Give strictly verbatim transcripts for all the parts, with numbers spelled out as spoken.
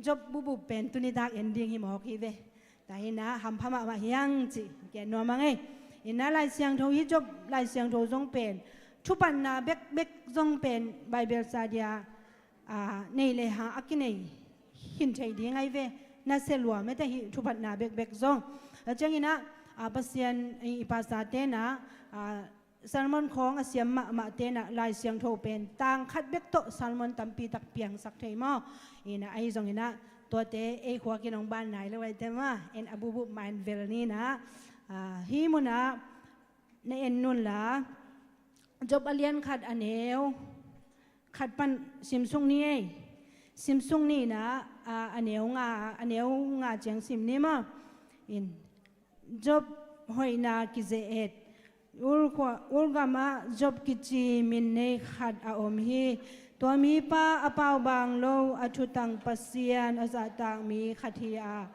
Job bubup pen tuni tak en ding hi mawk hi ve. Tua hi-in ah hampha mahmah hi hang cih gen nuam ing ei. Ina Lai Siangtho hi, Job Lai Siangtho zong pen thuphatna bekbek zong pen Bible study ah, ah, nei le hang a kinei khin thei ding ahi ve. Na sia lua mete hi thuphatna bekbek zong. A ciangin ah, ah, Pasian i pastor te'n ah, ah, sermon khawng a siam mahmah te'n ah Lai Siangtho pen tang khat bek tawh sermon tampi tak piangsak thei maw. Ina ahi zongin ah tuate ei khua kinong ban nai lo ahi te maw. En a bubup ma en vel ni-in ah, ah, hih mun ah na en un la, Job a lian khat a neu khat pan sim suk ni ei. Sim suk ni-in ah, ah, a neu nga, a neu nga ciang sim ni maw. In Job hoihna kize-et. Ur khua, Ur gamah Job kici min nei khat a om hi. Tua mipa a paubaang lo, a thutang Pasian a zahtak mi khat hi a,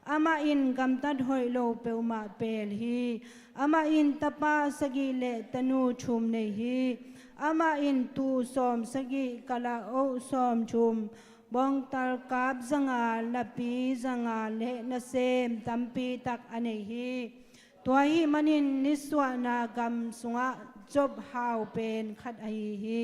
amah in gamtat hoih lo peuhmah pel hi. Amah in tapa sagih le tanu thum nei hi. Amah in tuu sawm sagih, kalaoh sawm thum, bawngtal kap zanga, lapi zanga le nasem tampi tak a nei hi. Tua ahih manin nisuahna gam sungah Job hau pen khat ahi hi.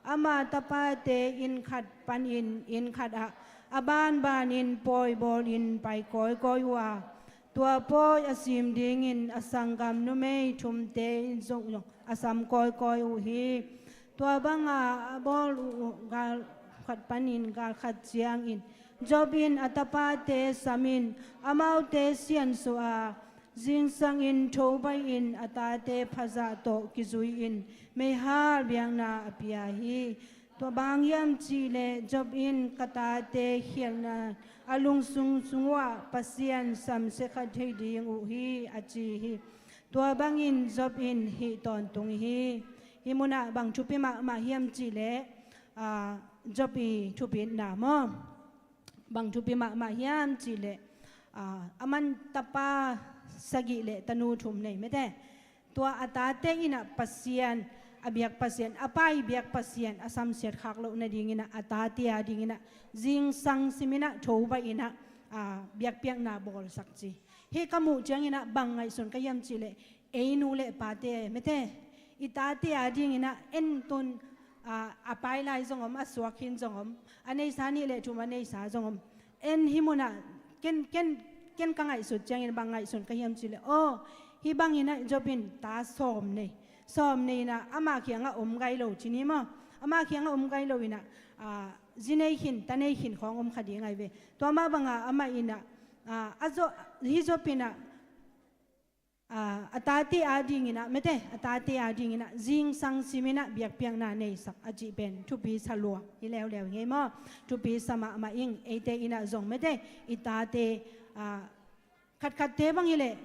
Ama tapate inn khat panin inn khat ah, a banbanin pawi bawlin pai kawikawi uh a, tua pawi a sim dingin a sanggam numei thumte in zong a sam kawikawi uh hi. Tua banga a bawl uh gal khat panin gal khat ciangin Job in a tapate samin amaute siansuah a, zingsangin thobaihin a tate phazah tawh kizui-in meihal biakna a pia hi. Tua bang hiam cihleh Job in ka tate khialhna a lungsung sung uhah Pasian samsia kha thei ding uh hi, a ci hi. Tua bangin Job in hih tawntung hi. Hih munah bang thupi mahmah hiam cihleh, ah, Job i thupitna maw? Bang thupi mahmah hiam cihleh, ah, aman tapa sagih le tanu thum nei mete. Tua a tate in ah Pasian, a biak Pasian, a pa i biak Pasian a samsiat khak loh nadingin ah a tate a dingin ah zingsang simin ah thobaihin ah, ah, biakpiakna bawlsak ci. Hih ka muh ciangin ah bang ngaihsun ka hiam cihleh, ei nu le pate mete, i tate a dingin ah en tun, ah, a pai lai zong om, a suak khin zong om, a neisa nih le thum a neisa zong om. En hih munah ken, ken, ken ka ngaihsut ciangin bang ngaihsun ka hiam cihleh, aw, hih bangin ah Job in ta sawm nei, sawm nei-in ah ama kiangah om gai lo ci ni maw? Ama kiangah om gai lo-in ah, ah, zi nei khin, ta nei khin khawng om kha ding ahi ve. Tua mah banga amah in ah, ah, a Job, hih Job in ah, ah, a tate a dingin ah mete, a tate a dingin ah zingsang simin ah biakpiakna neisak a cih pen thupi sa lua hi leuleu hi ei maw? Thupi sa mahmah ing. Eite in ah zong mete, i tate, ah, khatkhatte bang hileh,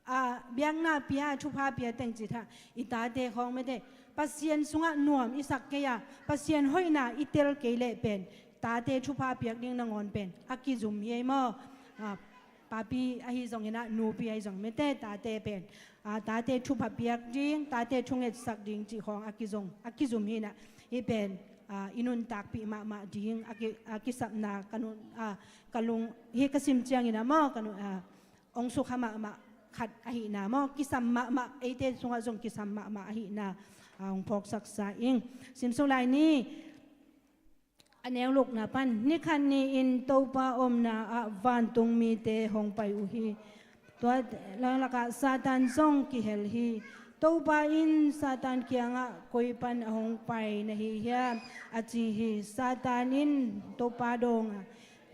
ah, biakna pia, thupha pia teng cih tha, i tate khawng mete, Pasian sungah nuam i sak kei a, Pasian hoihna i tel kei leh pen tate thupha piak ding nangawn pen a kizum hi ei maw? Ah, papi ahi zongin ah, nupi ahi zong mete, tate pen, ah, tate thupha piak ding, tate thungetsak ding cih khawng a kizong, a kizum hi-in ah, hih pen, ah, i nuntakpih mahmah ding a ki, a kisapna ka nun, ah, ka lung, hih ka sim ciangin ah maw, ka nun, ah, ong sukha mahmah khat ahihna maw, kisam mahmah, eite sungah zong kisam mahmah ahihna, ah, ong phawksaksa ing. Sim suk lai ni. A neu lukna pan, ni khat ni-in Topa omna ah vantung mite hong pai uh hi. Tua lakah Satan zong kihel hi. Topa in Satan kiangah, koi pan a hong pai na hi hiam, a ci hi. Satan in Topa dawng a,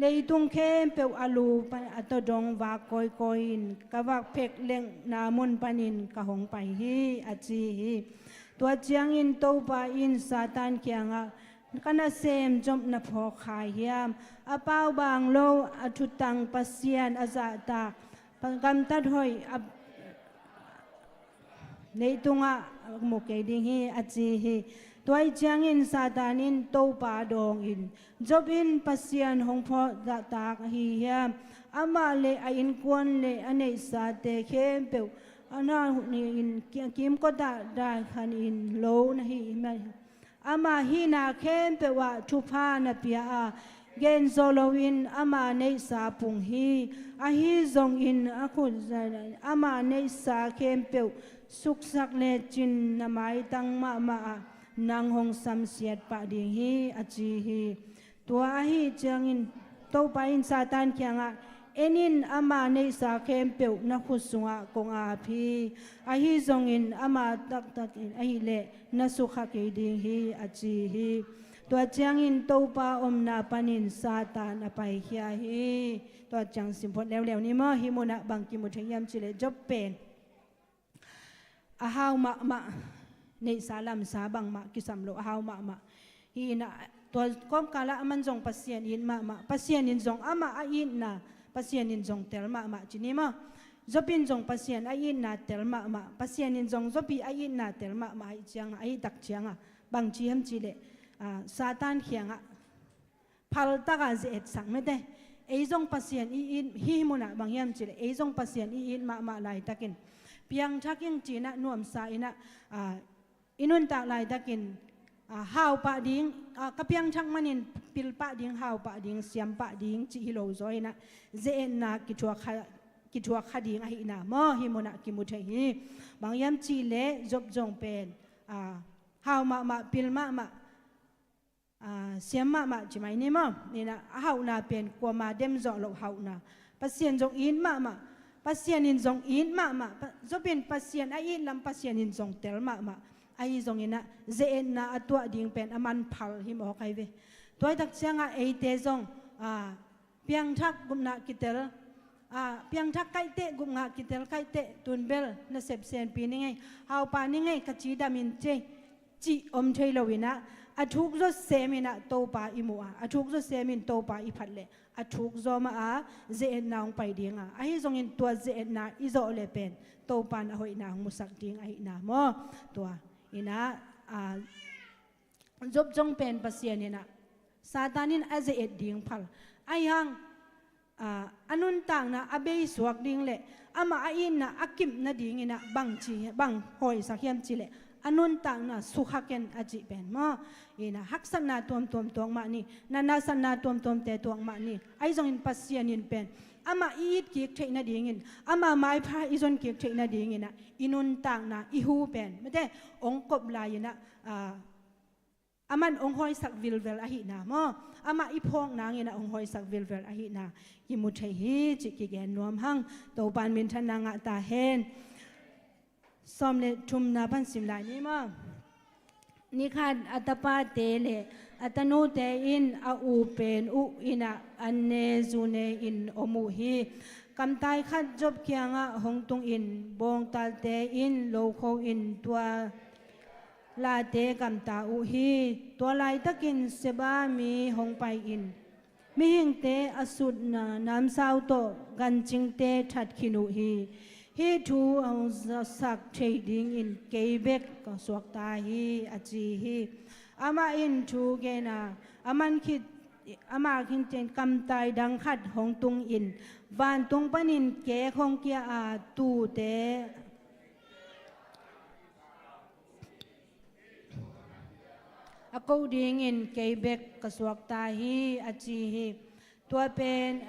leitung khempeuh a lu pan a tawdong vak kawikawi in, ka vak phek lengna mun panin ka hong pai hi, a ci hi. Tua ciangin Topa in Satan kiangah, ka nasem Job na phawk kha hiam? A paubaang lo, a thutang Pasian a zahtak, gamtat hoih a leitungah mu kei ding hi, a ci hi. Tua ahih ciangin Satan in Topa dawngin, Job in Pasian hong phawk zahtak ahi hiam? Amah le a innkuan le a neihsate khempeuh a na hun in ki, kimkotah daikhanin lo na hi mah hi. Ama hihna khempeuh ah thupha na pia a, Gen zawh loin ama neihsa pung hi. Ahi zongin a khut ama neihsa khempeuh suksak lecin na maitang mahmah ah nang hong samsiat pah ding hi, a ci hi. Tua ahi ciangin Topa in Satan kiangah, "En in, ama neihsa khempeuh na khut sungah kong ap hi. Ahi zongin ama taktakin ahileh na sukha kei ding hi," a ci hi. Tua ciangin Topa omna panin Satan a paikhia hi. Tua ciang simphot leuleu ni maw. Hih munah bang kimu thei hiam cihleh, Job pen a hau mahmah, neihsa lamsa bangmah kisam lo, a hau mahmah. Hi inah tua kawmkalah aman zong Pasian it mahmah, Pasian in zong amah a itna, Pasian in zong tel mahmah ci ni maw. Job in zong Pasian a itna tel mahmah, Pasian in zong Job i a itna tel mahmah. Ahi cianga, ahi tak cianga bang ci hiam cihleh, ah, Satan kiangah phaltakah ze-etsak mete. Ei zong Pasian i it, hih munah bang hiam cihleh, ei zong Pasian i it mahmah laitakin piangthak ing cinah nuamsa inah, ah, i nuntak laitakin, ah, haupah ding, ah, ka piangthak manin pilpah ding, haupah ding, siampah ding cih hi lo zaw inah ze-etna kithuak kha, kithuak kha ding ahihna maw, hih munah kimu thei hi. Bang hiam cihleh Job zong pen, ah, hau mahmah, pil mahmah, ah, siam mahmah ci mai ni maw. Inah a hauhna pen kuama dem zawh loh hauhna. Pasian zong it mahmah, Pasian in zong it mahmah, Pa-, Job in Pasian a it lam Pasian in zong tel mahmah. Ahi zonginah ze-etna a tuah ding pen a manphal hi mawk ahi ve. Tuaitak ciangah eite zong, ah, piangthak gupna kitel, ah, piangthak kaihteh, gupna kitel kaihteh, tunbel nasep senpi ni ngei, haupa ni ngei, ka cidam in cei cih om thei lo inah, a thuk zawsem inah Topa i muh a, a thuk zawsem in Topa i phat leh a thuk zaw mah a ze-etna hong pai dinga, ahi zongin tua ze-etna i zawh leh pen Topa in a hoihna hong musak ding ahihna maw. Tua inah, ah, Job zong pen Pasian inah Satan in a ze-et ding phal. Ahi hang, ah, a nuntakna a beisuak ding le amah a itna a kip nadinginah bang ci, bang hawisak hiam cihleh, a nuntakna sukha ken a cih pen maw. Inah haksatna tuamtuam tuak mah ni, na nasatna tuamtuamte tuak mah ni. Ahi zongin Pasian in pen amah i it kik theih nadingin, amah maipha i zon kik theih nadinginah i nuntakna, i hu pen mete hong kop lai inah, ah, aman hong hawisak vilvel ahihna maw, amah i phawk nanginah hong hawisak vilvel ahihna kimu thei hi cih kigen nuam hang. Topan minthanna ngah ta hen. Sawm le thumna pan sim lai ni maw. Nikhat a tapate le a tanute in a u pen uh inah an ne zu ne in om uh hi. Kamtai khat Job kiangah hong tungin bawngtalte in lokho in tua late gamta uh hi. Tua laitakin Seba mi hong pai-in mihingte a sutna namsau tawh gancingte that khin uh hi. Hih thu hong zasak thei dingin kei bek ka suakta hi, a ci hi. Amah in thu gen a, a man khit, amah khit ciang kamtai dang khat hong tungin vantung panin kek hong kia a, tuute a ko dingin kei bek ka suakta hi, a ci hi. Tua pen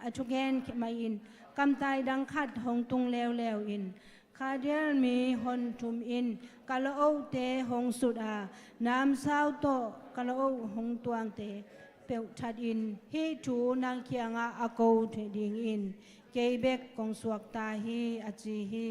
a thugen mah in kamtai dang khat hong tung leuleu in, Khaldial mi hon thum in ka la-ohte hong sut a, namsau tawh ka la-oh hong tuangte peuh thatin hih thu nang kiangah a ko thei dingin kei bek kong suakta hi, a ci hi.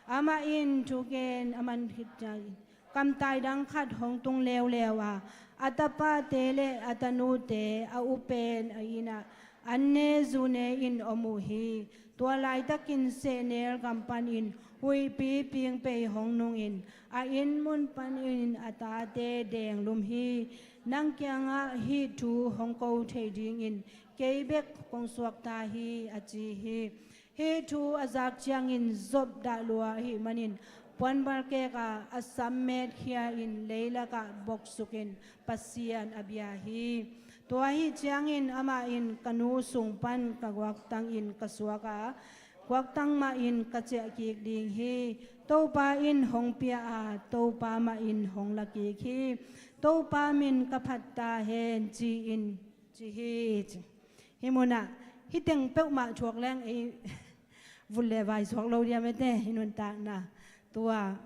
Amah in thugen a man khit ciangin kamtai dang khat hong tung leuleu a, a tapate le a tanute a u pen a innah an ne zu ne in om uh hi. Tua laitakin sehnel gam panin huihpi pingpei hong nungin a inn mun panin a tate denglum hi. Nang kiangah hih thu hong ko thei dingin kei bek kong suakta hi, a ci hi. Hih thu a zak ciangin Job dah lua ahih manin puanbal kek a, a sam metkhia in leilakah boksukin Pasian a bia hi. Tua ahih ciangin amah in, ka nu sung pan ka guaktangin ka suak a, guaktang mahin ka ciah kik ding hi. Topa in hong pia a, Topa mahin hong la kik hi. Topa min ka phat ta hen, ci-in Ci hi ci. Hih munah hih teng peuhmah thuak leng ei vun le vai suak lo dia mete, hih nuntakna. Tua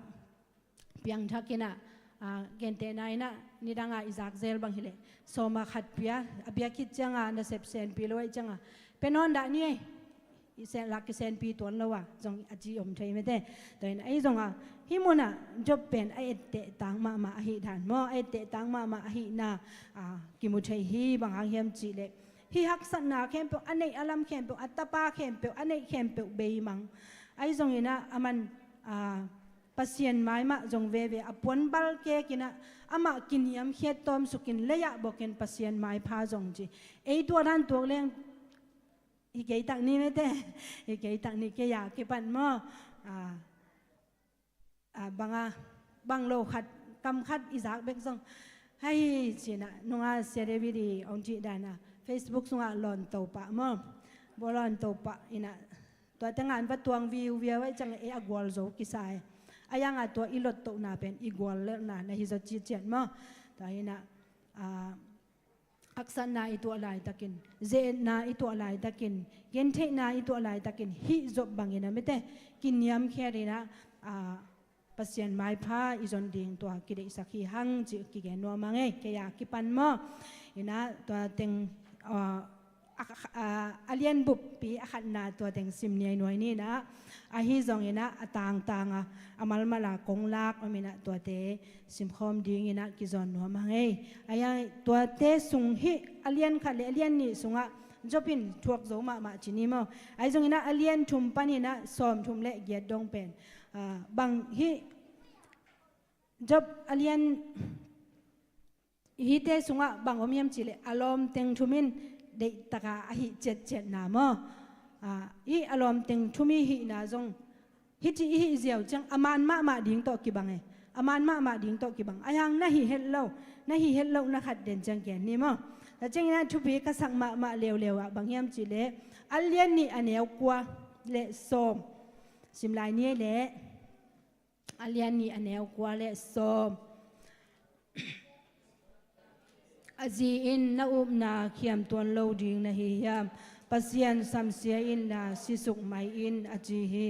piangthak inah, ah, gentehna inah nidangah i zak zel bang hileh sawma khat pia, a pia khit ciangah nasep senpi lo ahih ciangah pia nawn dah ni ei. I sen lak kisenpi tuan lo a zong a ci om thei mete. Tua in ahi zongah hih munah Job pen a etteh tang mahmah ahih dan maw, a etteh tang mahmah ahihna, ah, kimu thei hi. Bang hang hiam cihleh hih haksatna khempeuh, a neih a lam khempeuh, a tapa khempeuh, a neih khempeuh beimang. Ahi zonginah a man, ah, Pasian mai mah zong veve a puanbal kekinah amah kiniamkhiat tawmsukin leiah bokin Pasian maipha zong ci. Ei tua dan tuak leng hi kei tak ni mete. Hi kei tak ni kei a kipan maw. Ah, ah, banga, bang lo khat, kam khat i zak bek zong hai cinah nunga Sia David i ong cih dana Facebook sungah lawnto pah maw. Bua lawnto pah inah tua tengan va tuang viu viau ai ciang ei a gual zo kisa e. A yanga tua i lottohna pen i gual lelhna na hi zaw ciciat maw. Tua inah, ah, haksatna i tuah laitakin, ze-etna i tuah laitakin, gentheihna i tuah laitakin hih Job bangin a mete kiniamkhiat inah, ah, Pasian maipha i zon ding tua kideihsak hi hang cih kigen nuam a ngei kei a kipan maw. Inah tua teng, ah, a, a, a lian buppi a khatna tua teng sim niainuai ninah. Ahi zonginah a tangtanga a malmala kong lak om inah tuate simkhawm dinginah kizawn nuam a ngei. Ahi tuate sung hih a lian khat le a lian nih sungah Job in thuak zo mahmah ci ni maw. Ahi zonginah a lian thum paninah sawm thum le giat dong pen, ah, bang hih Job a lian hihte sungah bang om hiam cihleh a lawmteng thum in deihtaka a hih ciatciatna maw. Ah, hih a lawmteng thum i hihna zong hih ci i hih ziau ciang a man mahmah ding tawh kibang e. A man mahmah ding tawh kibang. Ahi hang na hih het lo, na hih het loh na khat den ciang gen ni maw. Tua cianginah thupi ka sak mahmah leuleu ah bang hiam cihleh a lian nih a neu kua le sawm sim lai ni ei leh. A lian nih a neu kua le sawm. A zi in na upna khiam tuan lo ding na hi hiam? Pasian samsia inla sisuk mai in a ci hi.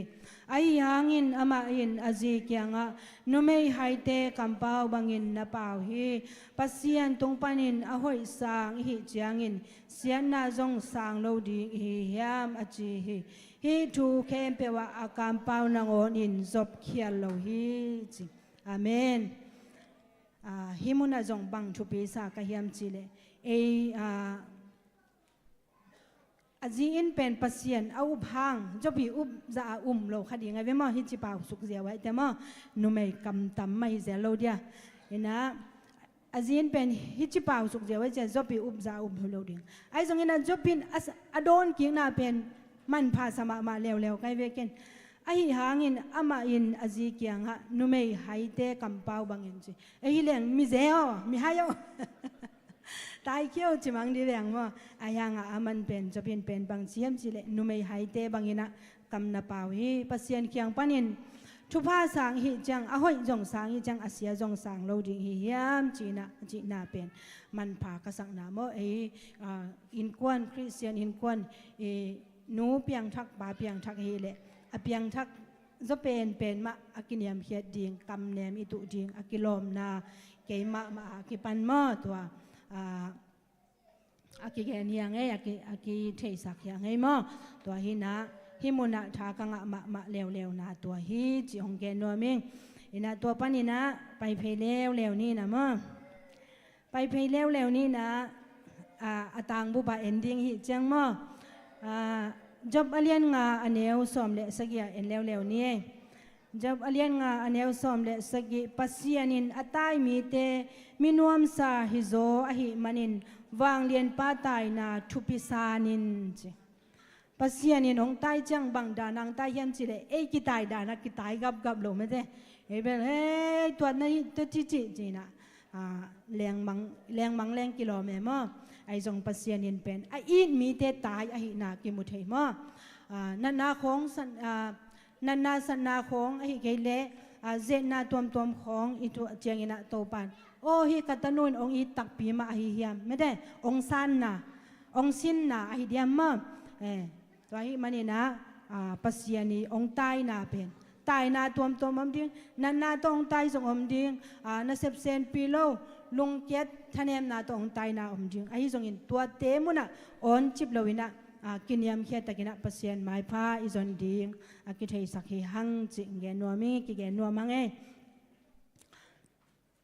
Ahi hangin amah in a zi kiangah numei haite kampau bangin na pau hi. Pasian tung panin a hoih sang i hih ciangin siatna zong sang lo ding i hi hiam a ci hi. Hih thu khempeuh ah a kampau nangawnin Job khial lo hi ci. Amen. Ah, hih munah zong bang thupi sa ka hiam cihleh ei, ah, a zi in pen Pasian a up hang Job i up zah a um lo kha ding a ve maw. Hih ci pau suk ziau ahite maw. Numei kamtam mah hi zel lo dia. Inah a zi in pen hih ci pau suk ziau ai ciah Job i up zah a um lo ding. Ahi zonginah Job in a, a dawnkikna pen manpha sa mahmah leuleu kai vekin. Ahi hangin amah in a zi kiangah numei haite kampau bangin ci. Ei hi leng mize aw, mihai aw. Taikhia aw ci mang di veng maw. Ahi hangah a man pen Job in pen bang ci hiam cihleh numei haite banginah kam na pau hi. Pasian kiang panin thupha sang i hih ciang a hoih zong sang i hih ciang a sia zong sang lo ding hi hiam cinah, cihna pen manpha ka sakna maw. Ei, ah, innkuan, Khristian innkuan i nu piangthak, pa piangthak hileh a piangthak zaw penpen mah a kiniamkhiat ding, kamnem i tuh ding a kilawmna kei mahmah a kipan maw. Tua, ah, a kigen hi a ngei, a ki, a kitheisak hi a ngei maw. Tua hinah hih munah tha ka ngah mahmah leuleuna tua hi ci hong gen nuam ing. Inah tua paninah pai phei leuleu ninah maw. Pai phei leuleu ninah, ah, a tangbup ah en ding hih ciang maw. Ah, Job a lian nga a neu sawm le sagih ah en leuleu ni ei. Job a lian nga a neu sawm le sagih. Pasian in a tai mite mi nuamsa hizaw ahih manin vanglianpa taina thupi sanin ci. Pasian in hong tai ciang bang dan hong tai hiam cihleh ei kitai dan a kitai gapgap lo mete. Ei bel hei tuatna hi tua ci ci cinah, ah, lengmang, lengmang leng kilawm e maw. Ahi zong Pasian in pen a it mite tai ahihna kimu thei maw. Ah, natna khawng san, ah, natna satna khawng ahi kei leh, ah, zetna tuamtuam khawng i tuah cianginah Topan Aw, hih ka tanu in hong it takpi mah ahi hiam? Mete, hong sanna, hong sinna ahi diam maw? Eh, tua ahih manin ah, ah, Pasian i hong taina pen, taina tuamtuam om ding, natna tawh hong tai zong om ding, ah, nasep senpi lo, lungkiat thanemna tawh hong taina om ding. Ahi zongin tuate munah awncip loin ah, ah, kiniamkhiat takin ah Pasian maipha i zon ding a kitheisak hi hang cih gen nuam ing, kigen nuam hang ei.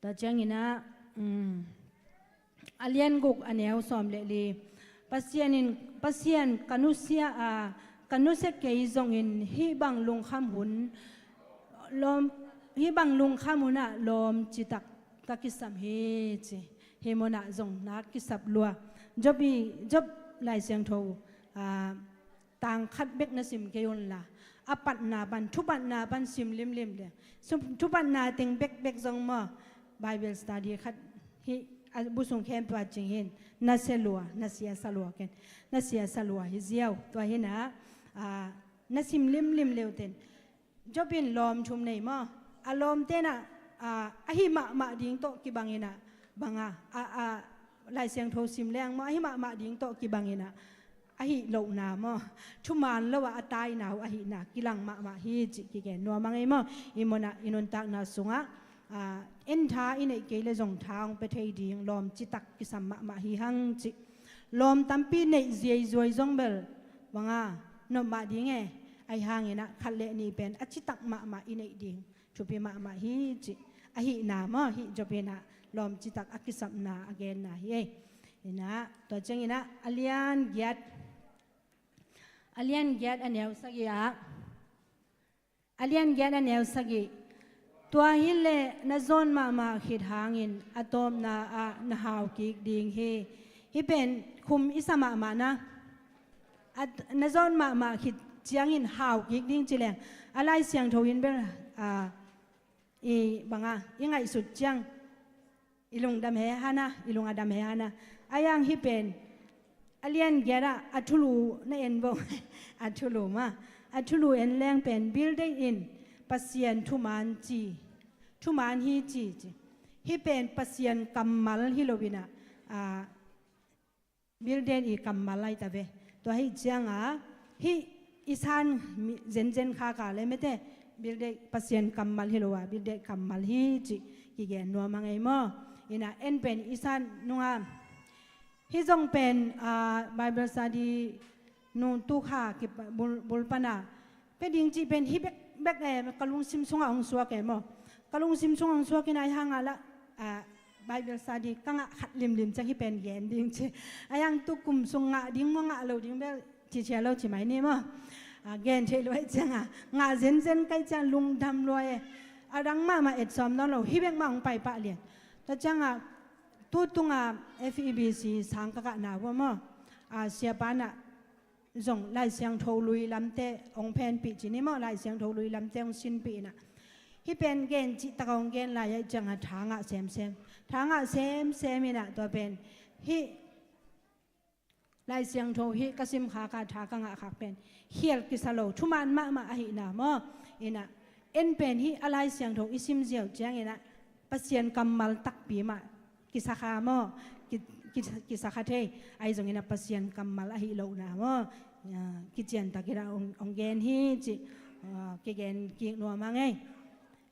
Tua ciangin ah, um, a lian guk a neu sawm le li. Pasian in, Pasian ka nusia a, ka nusia kei zongin hih bang lungkham hun, lawm, hih bang lungkham hun ah lawm citak ka kisam hi ci. Hih munah zong na kisap lua. Job i, Job Lai Siangtho, ah, tang khat bek na sim kei un la, a patna pan, thupatna pan sim limlim le. Sum-, thupatna teng bekbek zong maw, Bible study khat hih a busung khempeuh a cing hin, na sia lua, na sia sa lua ken, na sia sa lua hi ziau. Tua hi na, ah, na sim limlim leu ten. Job in lawm thum nei maw? A lawmte in ah, ah, ahi mahmah ding tawh kibangin ah, bang a, a, a, Lai Siangtho sim leng maw, ahi mahmah ding tawh kibangin ah, ahi lohna maw, thuman lo ah a taina uh ahihna kilang mahmah hi cih kigen nuam hang ei maw. I munah i nuntakna sungah, ah, en tha i neih kei le zong tha hong pia thei ding lawm citak kisam mahmah hi hang cih. Lawm tampi neih ziaizuai zong bel bang a, nop mah ding e. Ahi hangin ah khat le nih pen a citak mahmah i neih ding thupi mahmah hi cih. Ahihna maw, hih Job in ah lawm citak a kisapna a genna hi ei. In ah, tua ciangin ah a lian giat, a lian giat a neu sagih ah, a lian giat a neu sagih. Tua hileh na zawn mahmah khit hangin a tawpna ah na hau kik ding hi. Hih pen khum i sa mahmah na, a, na zawn mahmah khit ciangin hau kik ding ci leng, a Lai Siangtho in bel, ah, i bang a, i ngaihsut ciang i lungdam he hana, i lung a dam he hana. Ahi hang hih pen a lian giat ah a thulu na en vo. A thulu mah, a thulu en leng pen Bill Gates in Pasian thuman ci, thuman hi ci ci. Hih pen Pasian kammal hi loin ah, ah, Bill Gates i kammal ahi ta ve. Tua hi ciang a, hih i san mi zenzen khak a le mete, Bill Gates Pasian kammal hi lo a, Bill Gates kammal hi cih kigen nuam hang ei maw. In ah en pen i san nung a, hih zong pen, ah, Bible study nu tu kha ki bul, bul pan a, pia ding cih pen hih bekbek e, ka lungsim sungah hong suak e maw. Ka lungsim sungah hong suak in ahi hang a lah, ah, Bible study ka ngah khat limlim ciang hih pen gen ding ci. Ahi hang tu kum sung ngah ding maw ngah lo ding bel cicia lo ci mai ni maw. Ah, gen theih lua ahih ciang a, ngah zenzen ka hih ciang lungdam lua e. A dang mahmah et sawm nawn lo, hih bek mah hong pai pah lian. Tua ciang a, tu tung a F E B C sang ka kahna uh a maw, ah, siapa in ah zong Lai Siangtho lui lamte hong phenpih ci ni maw, Lai Siangtho lui lamte hong sinpih in ah, hih pen gen cihtak a hong gen lai ahih ciang a tha ngah semsem. Tha ngah semsem in ah tua pen hih Lai Siangtho hih ka sim khak a tha ka ngah khak pen khial kisa lo, thuman mahmah ahihna maw. In ah en pen hih a Lai Siangtho i sim ziau ciangin ah Pasian kammal takpi mah kisa kha maw, ki, ki, kisa kha thei. Ahi zongin ah Pasian kammal ahi lohna maw, ah, kician takin ah hong, hong gen hi cih, ah, kigen kik nuam hang ei.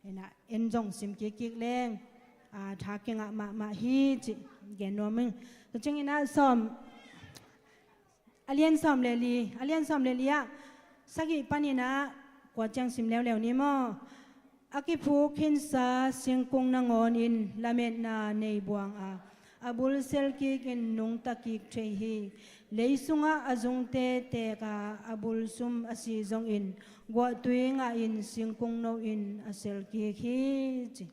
In ah en zong sim kik kik leng, ah, tha kingah mahmah hi cih gen nuam ing. Tua ciangin ah sawm, a lian sawm le li, a lian sawm le li ah sagih panin ah kua ciang sim leuleu ni maw. A kiphuk khinsa singkung nangawn in lametna nei buang a, a bul sel kik in nungta kik thei hi. Lei sungah a zungte teek a, a bul sum a si zongin guahtui ngah in singkung no in a sel kik hi ci.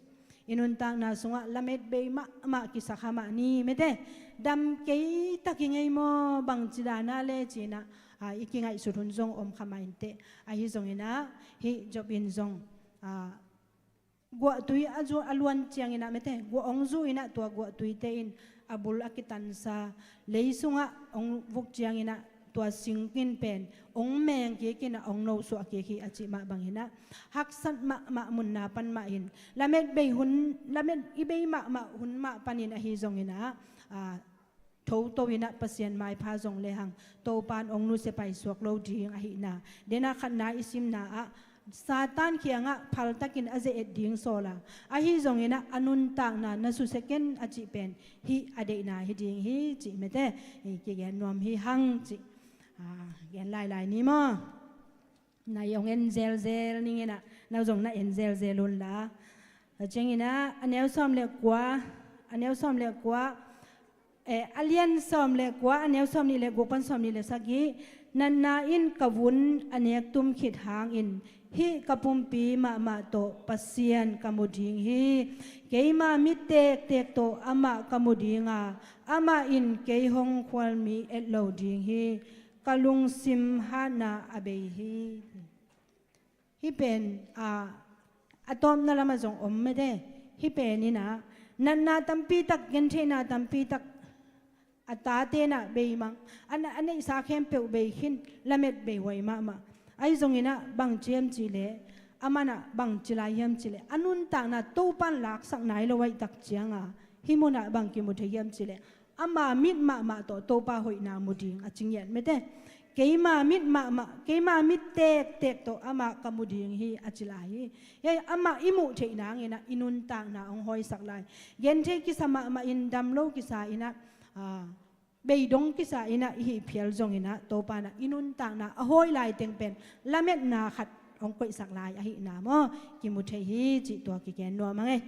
I nuntakna sungah lamet bei mahmah kisa kha mah ni mete, dam kei tak i ngei maw, bangci dan a le ci-in ah, ah, i kingaihsut hun zong om kha mah inteh. Ahi zongin ah hih Job in zong, ah, guahtui a zu, a luan ciangin ah mete, guah hong zu in ah tua guahtuite in a bul a kitansa, lei sungah hong vuk ciangin ah tua singkin pen hong meng kikin a hong nosuah kik hi a cih mah bangin ah, haksat mahmah munna pan mah in, lamet bei hun, lamet i bei mahmah hun mah panin ahi zongin ah, a, thoto in ah Pasian maipha zong lehang Topan hong nusia paisuak lo ding ahihna. Dena khatna i simna ah, Satan kiangah phaltakin a ze-et ding sawl a, ahi zongin ah a nuntakna na susia ken a cih pen hih a deihna hi ding hi cih mete, i kigen nuam hi hang cih, a, gen lailai ni maw. Na i hong en zelzel ning in ah, na zong na en zelzel un la. A ciangin ah a neu sawm le kua, a neu sawm le kua, eh, a lian sawm le kua, a neu sawm nih le guk pan sawm nih le sagih. Natna in ka vun a nek tum khit hangin hih ka pumpi mahmah tawh Pasian ka mu ding hi. Keima mit tektek tawh amah ka mu ding a, amah in kei hong khualmi et lo ding hi. Ka lungsim hatna a bei hi. Hih pen, a, a tawpna lamah zong om mete. Hih pen in ah, natna tampi tak, gentheihna tampi tak, a tate in ah bei mang, a, a neihsa khempeuh bei khin, lamet bei huai mahmah. Ahi zongin ah bang ci hiam cih leh, a man ah bang ci lai hiam cih leh, a nuntakna Topan laksak nai lo ahih tak ciang a, hih mun ah bang kimu thei hiam cih leh, ama mit mahmah tawh Topa hoihna mu ding a ci ngiat mete. Keima mit mahmah, keima mit tektek tawh amah ka mu ding hi a ci lai hi. Hei, amah i muh theih nangin ah i nuntakna hong hawisak lai. Genthei kisa mahmah in, dam lo kisa in ah, a, beidong kisa in ah i hih phial zongin ah Topa in ah i nuntakna a hawi lai teng pen lametna khat hong koihsak lai ahihna maw, kimu thei hi cih tua kigen nuam hang ei.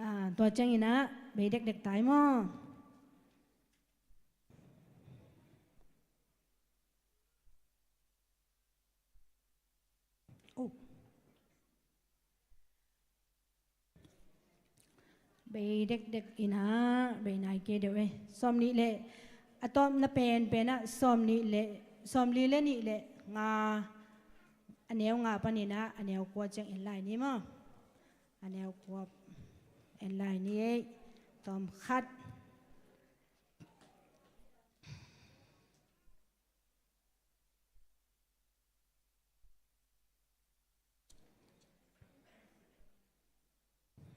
A, tua ciangin ah bei dekdek tai maw. Oh. Bei dekdek in ah, bei nai kei deuh ei. Sawm nih le, a tawpna penpen ah, sawm nih le, sawm li le nih le nga, a neu nga panin ah a neu kua ciang en lai ni maw. A neu kua en lai ni ei. Tawm khat.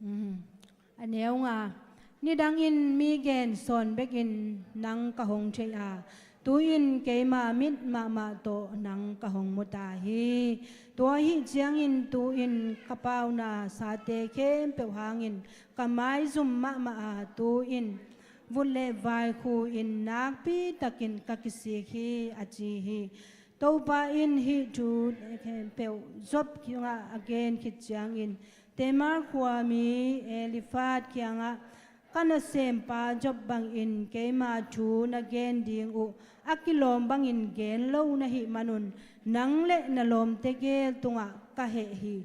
Hmm. A neu nga, nidangin mi gen sawn bekin nang ka hong thei a, tu-in keima mit mahmah tawh nang ka hong mu ta hi. Tua ahih ciangin tu-in ka pauna sate khempeuh hangin ka maizum mahmah a, tu-in vut le vai khu-in nakpi takin ka kisik hi, a ci hi. Topa in hih thu khempeuh Job kiangah a gen khit ciangin, Tema khuami Eliphaz kiangah, ka nasempa Job bangin keima thu na gen ding uh a kilawm bangin gen lo na hih manun, nang le na lawmte gel tungah ka heh hi.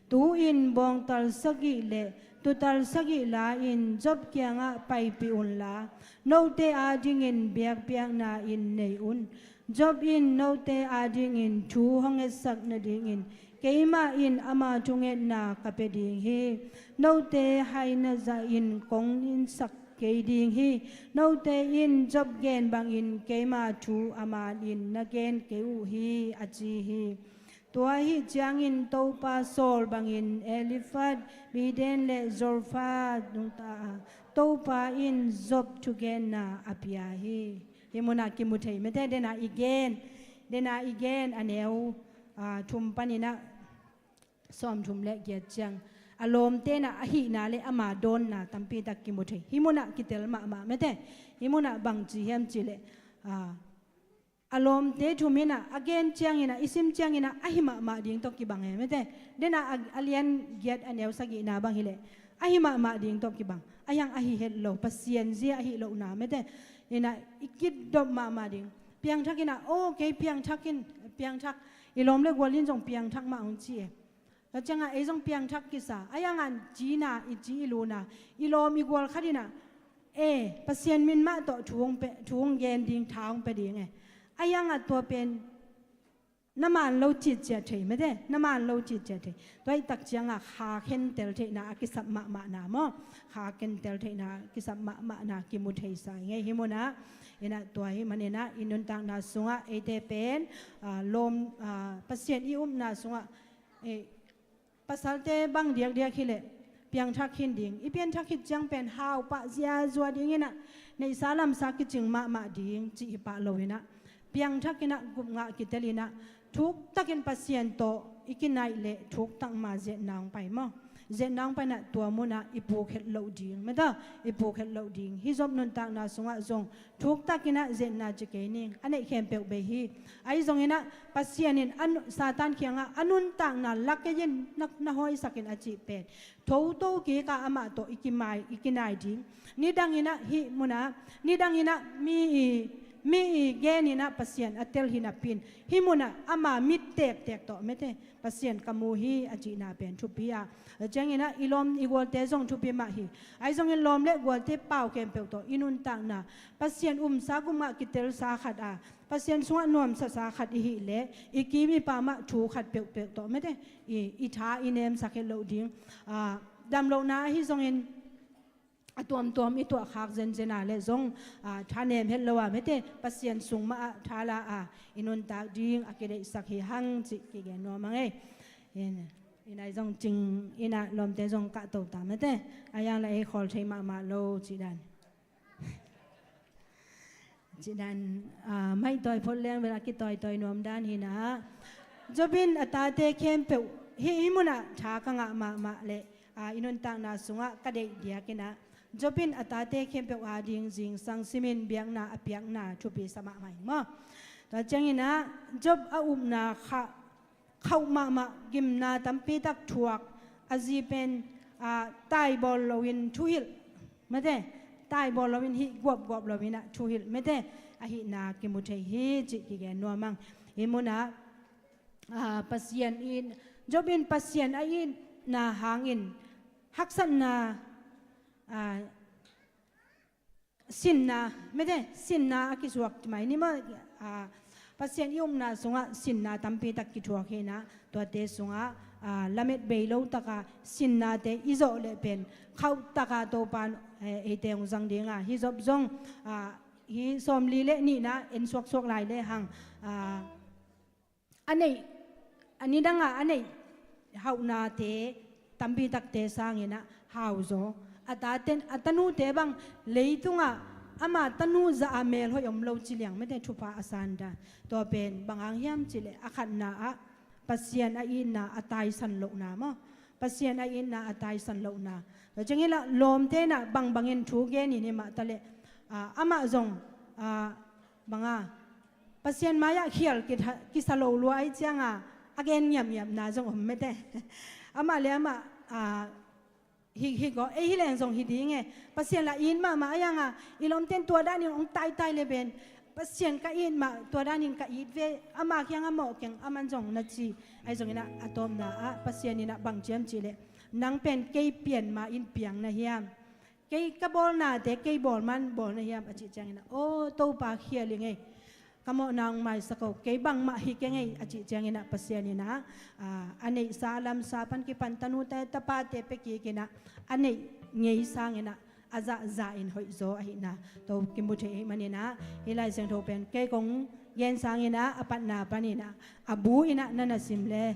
Tu-in bawngtal sagih le tuutal sagih la-in Job kiangah paipih unla, note adingin biakpiakna-in nei un. Job in note adingin thu hong etsak nadingin keimah in ama thungetna ka pia ding hi. Note haina zahin kong insak kei ding hi. Note in Job gen bangin keima thu a manin na gen kei uh hi, a ci hi. Tua ahih ciangin Topa sawl bangin Eliphaz, Bildad le Zophar nungta a, Topa in Job thugenna a pia hi. Hih munah kimu thei mete, dena i gen, dena i gen a neu, a, thum paninah sawmthum le giat ciang a lawmte inah a hihna le ama dawnna tampitak kimu thei. Hih munah kitel mahmah mete. Hih munah bangci hiam cihleh, a, a lawmte thum inah a gen cianginah, i sim cianginah a hi mahmah ding tawh kibang e mete. Dena a, a lian giat a neu sagihna bang hileh a hi mahmah ding tawh kibang. A hiang a hi het lo, Pasian zia a hi lohna mete. Inah i kitdop mahmah ding. Piangthak inah, o kei piangthak in, piangthak, i lawm le gual in zong piangthak mah hong ci e. Tua ciangah ei zong piangthak kisa. A hiangah cina, i ci i luna, i lawm i gual khat inah, e, Pasian min mah tawh thu hong pe, thu hong gen ding, tha hong pe ding e. A hiangah tua pen na man lo citciat thei mete, na man lo citciat thei. Tua hih tak ciangah kha khentel theihna a kisap mahmahna maw? Kha khentel theihna a kisap mahmahna kimu thei sa i ngei. Hih munah Inah tua hi maninah i nuntakna sungah eite pen, ah, lawm, ah, Pasian i upna sungah, eh, pasalte bang diakdiak hileh piangthak khin ding, i piangthak khit ciang pen haupah ziazua dinginah neihsa lamsa kicing mahmah ding cih hi pah loinah piangthakinah gupngah kitelinah thuktakin Pasian tawh i kinaih leh thuktak ma ziatna hong pai maw? Ziatna hong painah tua munah i puk het loh ding, mete, i puk het loh ding. Hih Job nuntakna sungah zong thuktakinah ziatna ci kei ning, a neih khempeuh bei hi. Ahi zonginah Pasian in a nu-, Satan kiangah a nuntakna la kei in na, na hawisakin a cih pen thoto kikah amah tawh i kimai, i kinai ding. Nidanginah hih munah, nidanginah mi i, mi i geninah Pasian a tel hi napin hih munah ama mit tektek tawh, mete, Pasian ka mu hi a cihna pen thupi a, a cianginah i lawm i gualte zong thupi mah hi. Ahi zongin lawm le gualte pau khempeuh tawh i nuntakna Pasian umsa gupngah kitelsa khat a, Pasian sungah nuamsasa khat i hih leh i kim i pam ah thu khat peuhpeuh tawh, mete, i, i tha i nemsak het loh ding. Ah, damlohna ahi zongin a tuamtuam i tuahkhak zenzena le zong, ah, thanem het lo a, mete, Pasian sung mah ah thala a i nuntak ding a kideihsak hi hang cih kigen nuam a ngei. In, inah zong cing inah lawmte zong kahto ta, mete, a yang la ei khawl thei mahmah lo cih dan. Cih dan, ah, maihtawi phot leng bel a kitawi tawi nuam dan hinah. Job in a tate khempeuh hih, hih munah tha ka ngah mahmah leh, ah, i nuntakna sungah ka deih diakinah Job in a tate khempeuh ading zingsang simin biakna a piakna thupi sa mahmah hi maw? Tua cianginah Job a upna khah khauh mahmah gimna tampitak thuak, a zi pen, ah, taibawl loin thuhilh, mete, taibawl loin hih guapguap loinah thuhilh, mete, ahihna kimu thei hi cih kigen nuam ang. Hih munah, ah, Pasian in, Job in Pasian a itna hangin haksatna, ah, sinna, mete, sinna a kisuak mai ni maw, ah, Pasian i upna sungah sinna tampitak kithuak hinah, tuate sungah, ah, lamet bei lo taka sinnate i zawh leh pen khauhtaka Topan, eh, eite hong zang dinga, hih Job zong, ah, hih sawmli le nihna en suaksuak lai lehang, ah, a neih, a nidangah a neih hauhnate tampitakte sanginah hauzaw. A taten, a tanute bang leitungah ama tanu zah a melhoih om lo ci liang, mete, thupha a san dan. Tua pen bang hang hiam cihleh a khatna ah Pasian a itna a taisan lohna maw? Pasian a itna a taisan lohna. Tua cianginah lawmte inah bangbangin thu genin hi mah taleh, ah, amah zong, ah, banga Pasian mai-ah khial kitha-, kisa lo lua ahi cianga a gen ngiamngiamna zong om, mete. Amah le amah, ah, hi, hi gaw, ei hi leng zong hi ding e. Pasian la it mahmah ahi hanga i lawmten tua danin hong taitai le pen Pasian ka it mah, tua danin ka it ve, ama kiangah mawh keng, aman zong na ci. Ahi zonginah a tawpna ah Pasian inah bang ciam cihleh, nang pen kei pian ma in piang na hiam? Kei ka bawlnate kei bawl man bawl na hiam a cih cianginah, aw Topa, khial i ngei, ka mawhna hong maisak o, kei bangmah hi keng ei a cih cianginah Pasian inah, ah, a neihsa a lamsa pan kipan tanute tapate pia kikinah a neih ngei sanginah a zahzah in hoihzaw ahihna tawh kimu thei ahih maninah, hih Lai Siangtho pen kei kong gen sanginah a patna paninah a bu inah na na sim le,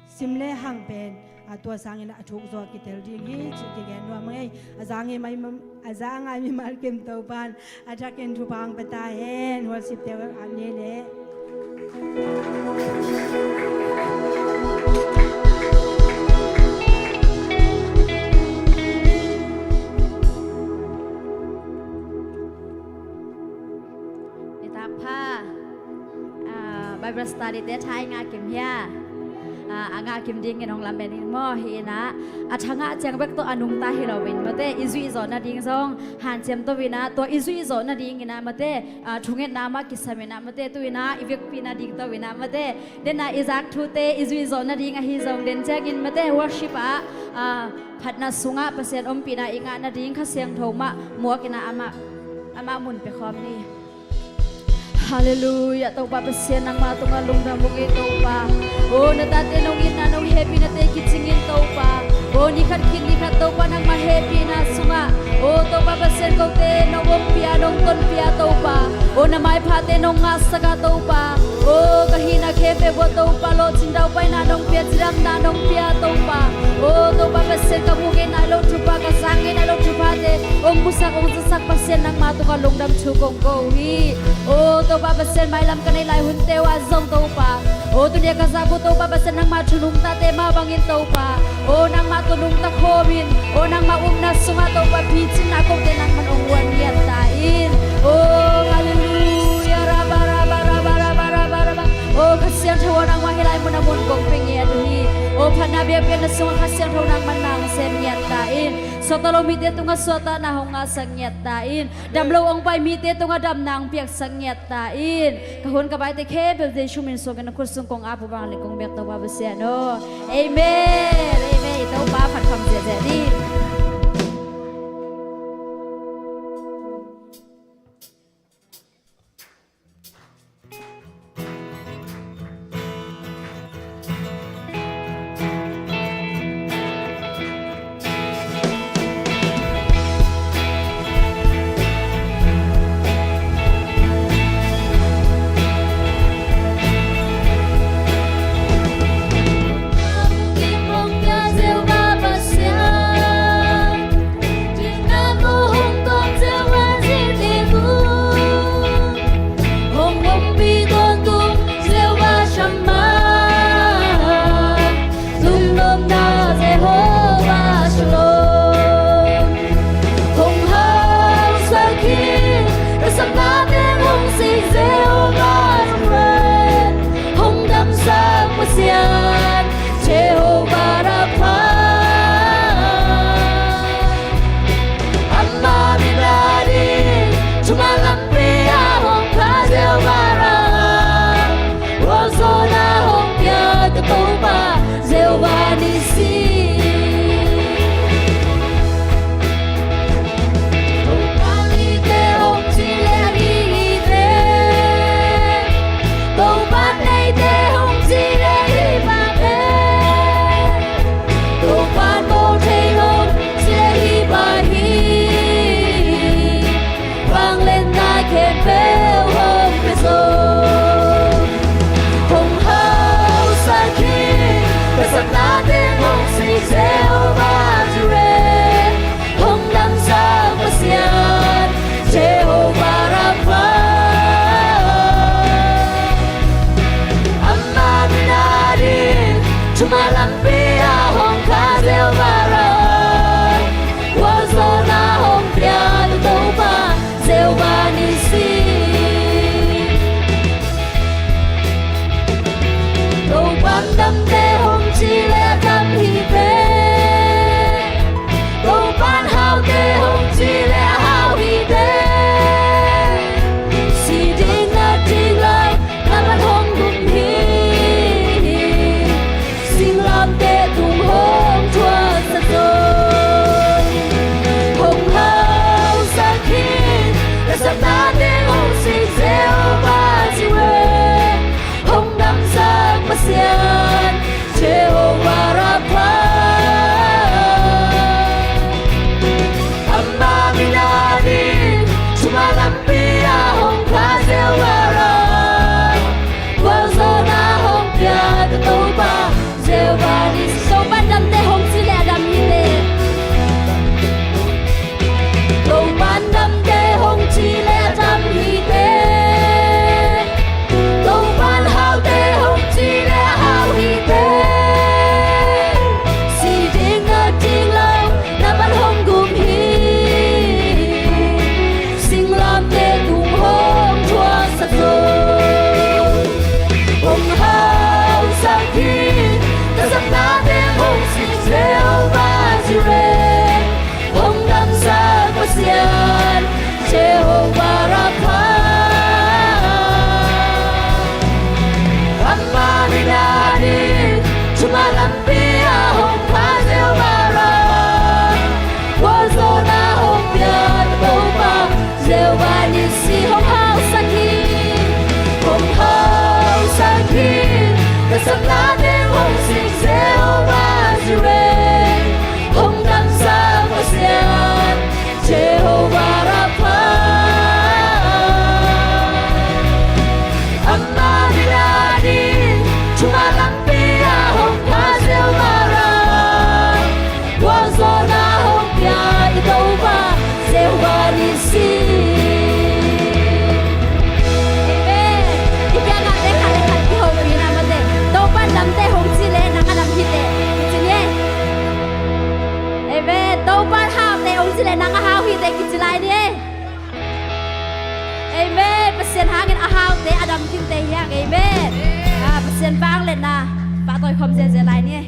sim le hang pen, a, tua sanginah a thukzaw a kitel ding hi cih kigen nuam a ngei. A za ngai mai, a za ngai mimal kim Topan a thakin thupha hong pia ta hen. Worshipte a ni leh. Nitak pha. Ah, Bible study te tha i ngah kim hia? Ah, a ngah kim dingin hong lamen in maw, hi inah a tha ngah ciang bek tawh a nungta hi loin, mate, i zuih zawh nading zong hanciam to inah, tua i zuih zawh nadinginah, mate, ah, thungetna mah kisam inah, mate, tu inah i vekpi nading to inah, mate, denah i zak thute i zuih zawh nading ahi zong den ciangin, mate, worship ah, ah, phatna sungah Pasian ompihna i ngah nading Kha Siangtho mah muak inah amah, amah mun pia khawm ni. Halleluiah, Topa Pasian, nangma tungah lungdam ung ei Topa. O, na tate nong itna nong hehpihna te kicingin Topa. O, ni khat khit ni khat Topa nangma hehpihna sungah, o Topa Pasian, kote nong ompih a nong tonpih a Topa. O na maiphate nong ngahsak a Topa, o ka hihna khempeuh ah Topa, lawhcing daupaina nong pia, cidamna nong pia Topa. O Topa Pasian, ka mu ngei nai lo thupha, ka zak ngei nai lo thuphate hong musak, hong zasak Pasian, nangma tungah lungdam thu kong ko uh hi. O Topa Pasian, mailam ka neih lai hunte uh ah zong Topa, o tuni a ka zak uh Topa Pasian, nangma thu nungtate mah bangin Topa, o nangma tawh nungta khawmin, o nangma upna sungah Topa, picinna kote nangman hong guan ngiat ta in. O halleluia, raba, raba, raba. O Kha Siangtho aw, nangmah hih lai mun a mun kong pia ngiat uh hi. O phatna biakpiakna sungah Kha Siangtho nangman na hong sem ngiat ta in. Suakta lo mite tungah suahtakna hong ngahsak ngiat ta in. Dam lo hong pai mite tungah damna hong piaksak ngiat ta in. Ka hun ka baite khempeuh Jesu min suangin na khut sung kong ap uh bang le kong biak Topa Pasian aw. Amen. Amen. I Topa phat kham ziahziah ni. Amen. Ah, Pasian vangliatna pahtawi khawm zenzen lai ni.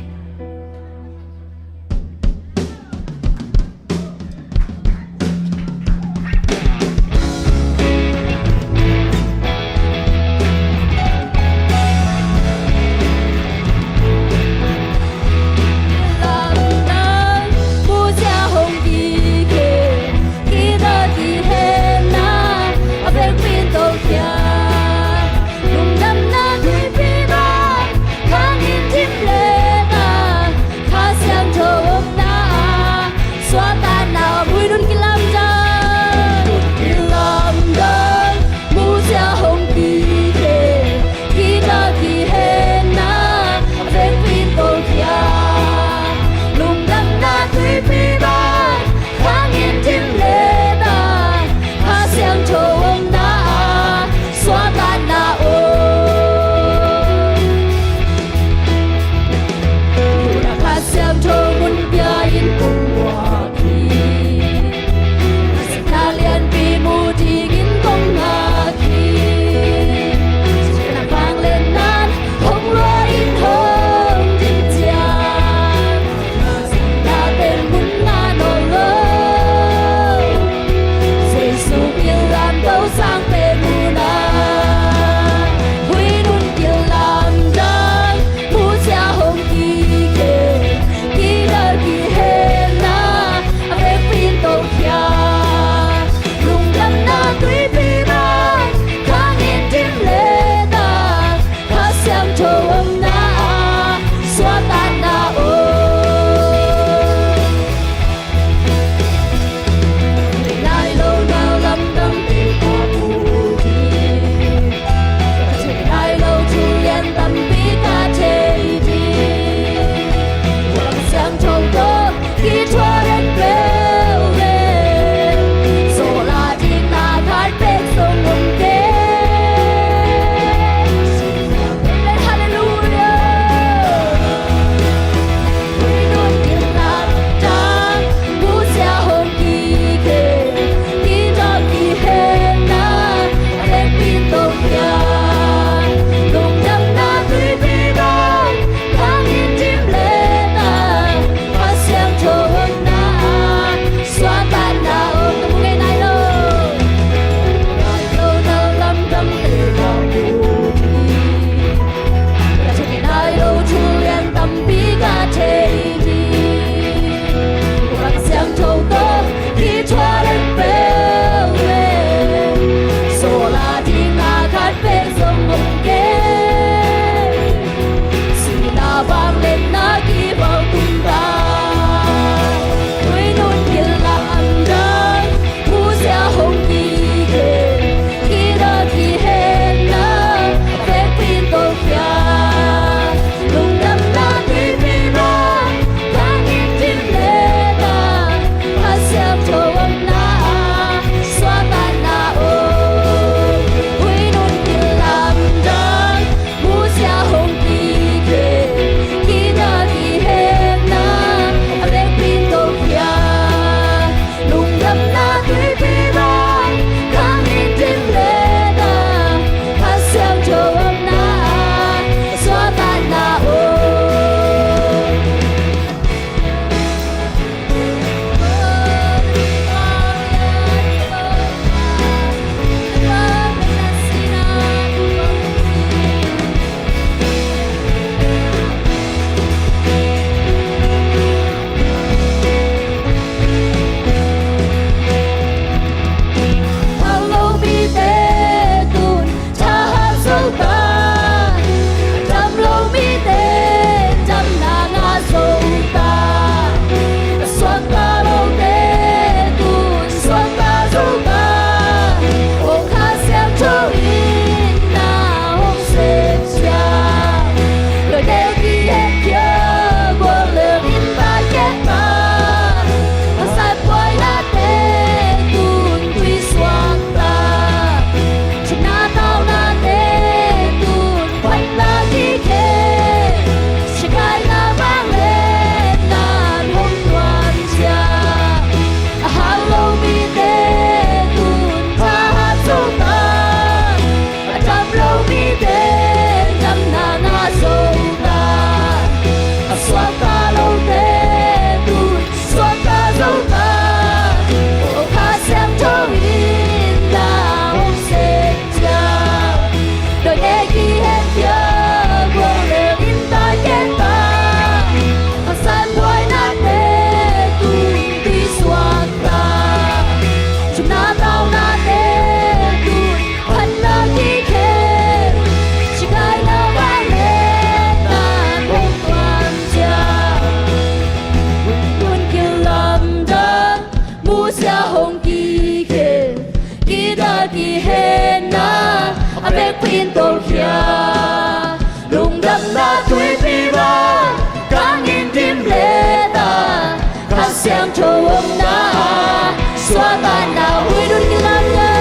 tawlkhia. Lungdamna tuipi bang kang in dim leta, Kha Siangtho omna ah suahtakna huih dun kilam ngai.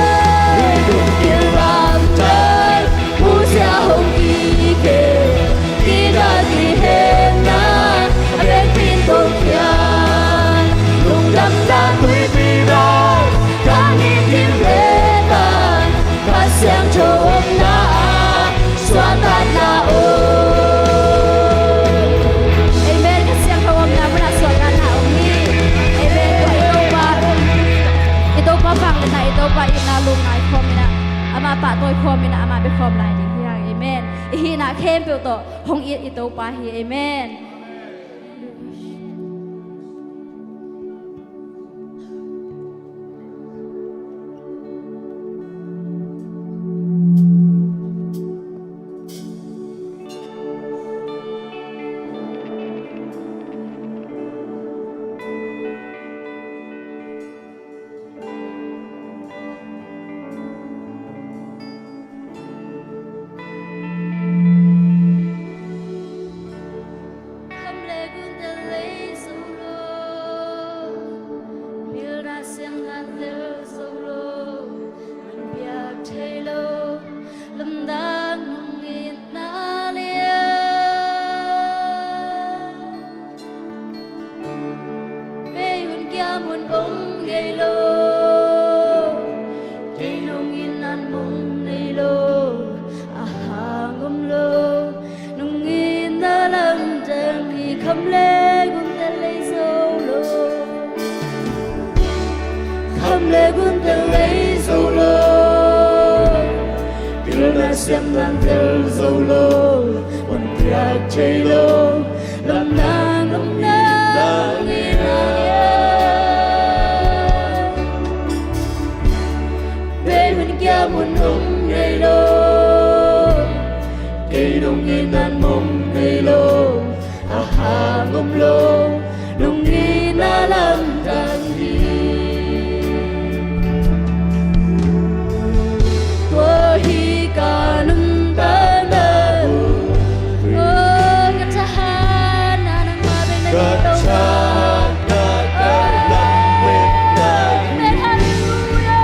Huih dun kilam ngai. Husia hong kikhe, kina kihenna a vekpi in tawlkhia. Lungdamna tuipi bang kang in dim leta, Kha Siangtho omna ah suahtakna om. Amen. Kha Siangtho omna munah suahtakna om hi. Amen. Tua i Topa, i Topa vangliatna, i Topa itna lungngai khawm in ah, amah pahtawi khawm in ah, amah bia khawm lai ding hi hang. Amen. I hihna khempeuh tawh hong it i Topa hi. Amen. Khamle gunte lei zo lo, pilna siamna tel zo lo, man piak thei lo, lamdang nong itna lian. Bei hun kiam hun om ngei lo, kei nong itna mong nei lo, a hang om lo. Nong itna lamdang hi. Khamle gunte lei zo lo, khamle gunte lei zo lo, pilna siamna tel zo lo, man piak thei lo, lamdang nong itna lian. Bei hun kiam hun om ngei lo, kei nong itna mong nei lo, a hang om lo, nong itna lamdang hi. Tua hi ka nuntakna uh, oh, ka thahatna nangmah bek na hi. Ka thahatna ka lam bek na hi. Amen. Halleluia.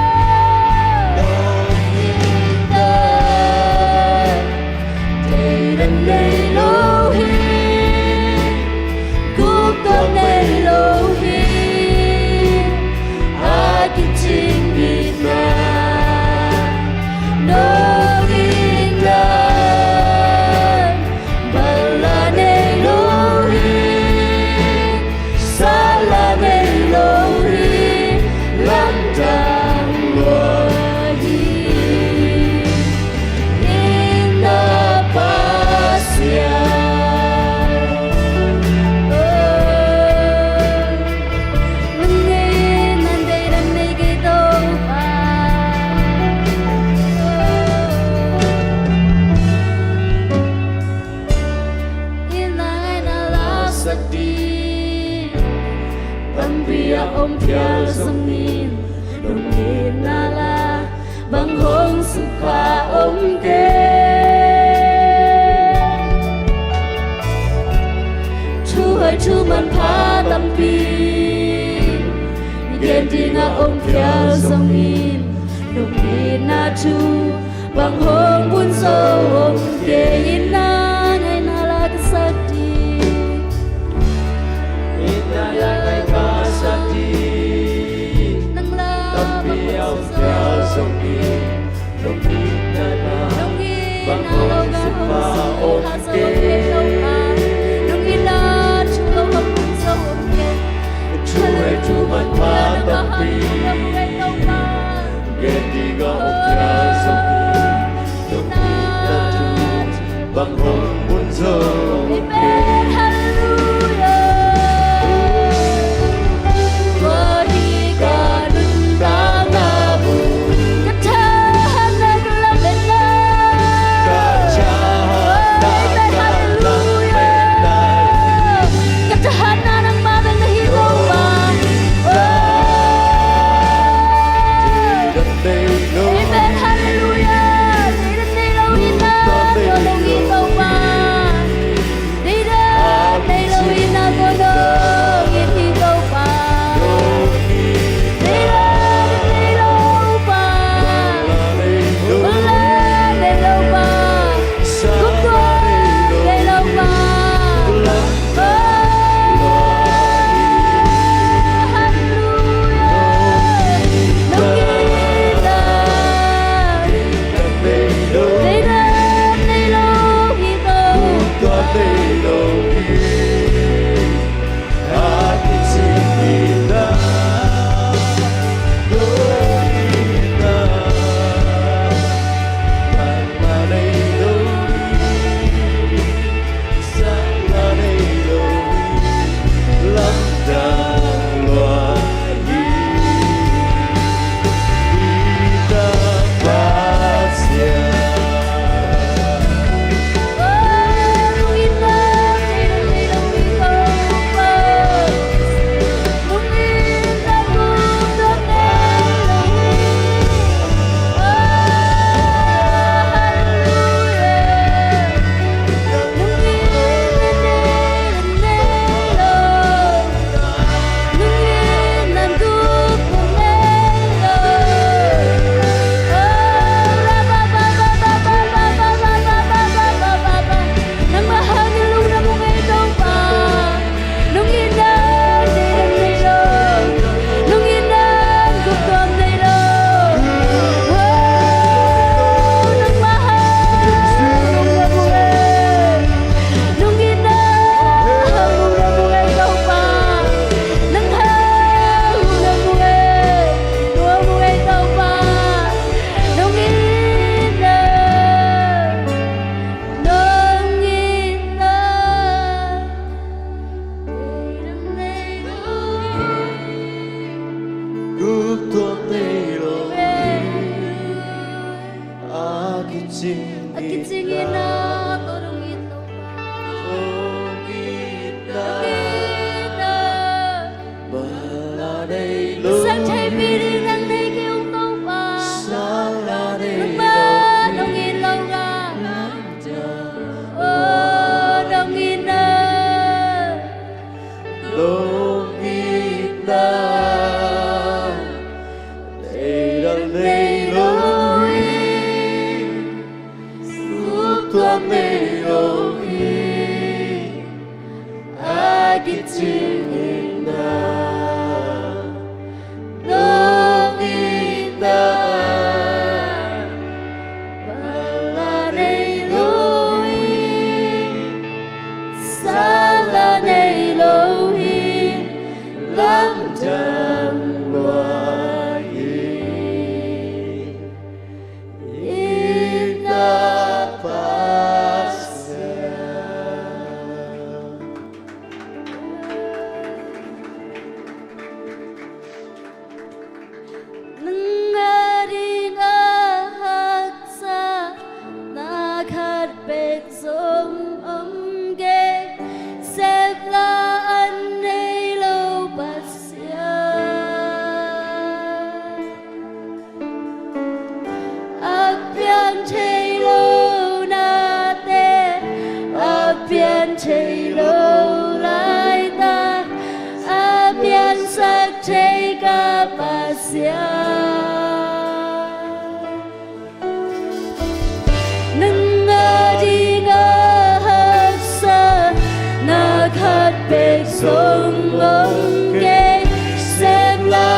Nong itna Deidan nei lo hi, guptuak nei lo hi, a kicing itna nong itna, manla nei lo hi. Sala nei lo hi, lamdang lua hi, itna Pasian. Oh, nang itna deidan nei kei Topa. Itna ngaihna laksak ding tampi a om phial zongin, nong itna la bang hong sukha om kei. Thuhoih thumanpha tampi gen ding a om phial zongin, nong itna thu bang hong bun zo om kei. Itna ngaihna laksak ding, itna ngaihna laksak ding, nang la tampi a om phial zongin, nong itna la bang hong sukha om kei. Nong itna thu bang hong bun zo om kei. Thuhoih thumanpha tampi gen ding a om phial zongin, nong itna thu bang hong bun zo om kei. Amen. Halleluia. Tua hi ka nuntakna uh, ka thahatna ka lam bek na. Ka thahatna ka lam bek na. Ka thahatna nangmah bek na hi Topa. Amen. Halleluia. Deidan nei lo hi A kicing in ah, tua dong in Topa. Dong in ah. Sang theihpih ding nang nei kei ung Topa. Nangmah dong in lo ga. Oh, dong in ah. Dong in ah. Nei dang nei lo hi. Tuam nei lo hi. A kicing in ah. Dong in ah. Bang a nei lo hi. Sang a nei lo hi. Lamdang lua hi. Ina Pasian. Nang a ding a haksa na khat bek zong om kei, sep la an nei lo Pasian. A piang thei lo nate, a pian thei lo laitak, a piansak thei ka Pasian. Nang a ding a haksa na khat bek zong om kei, sep la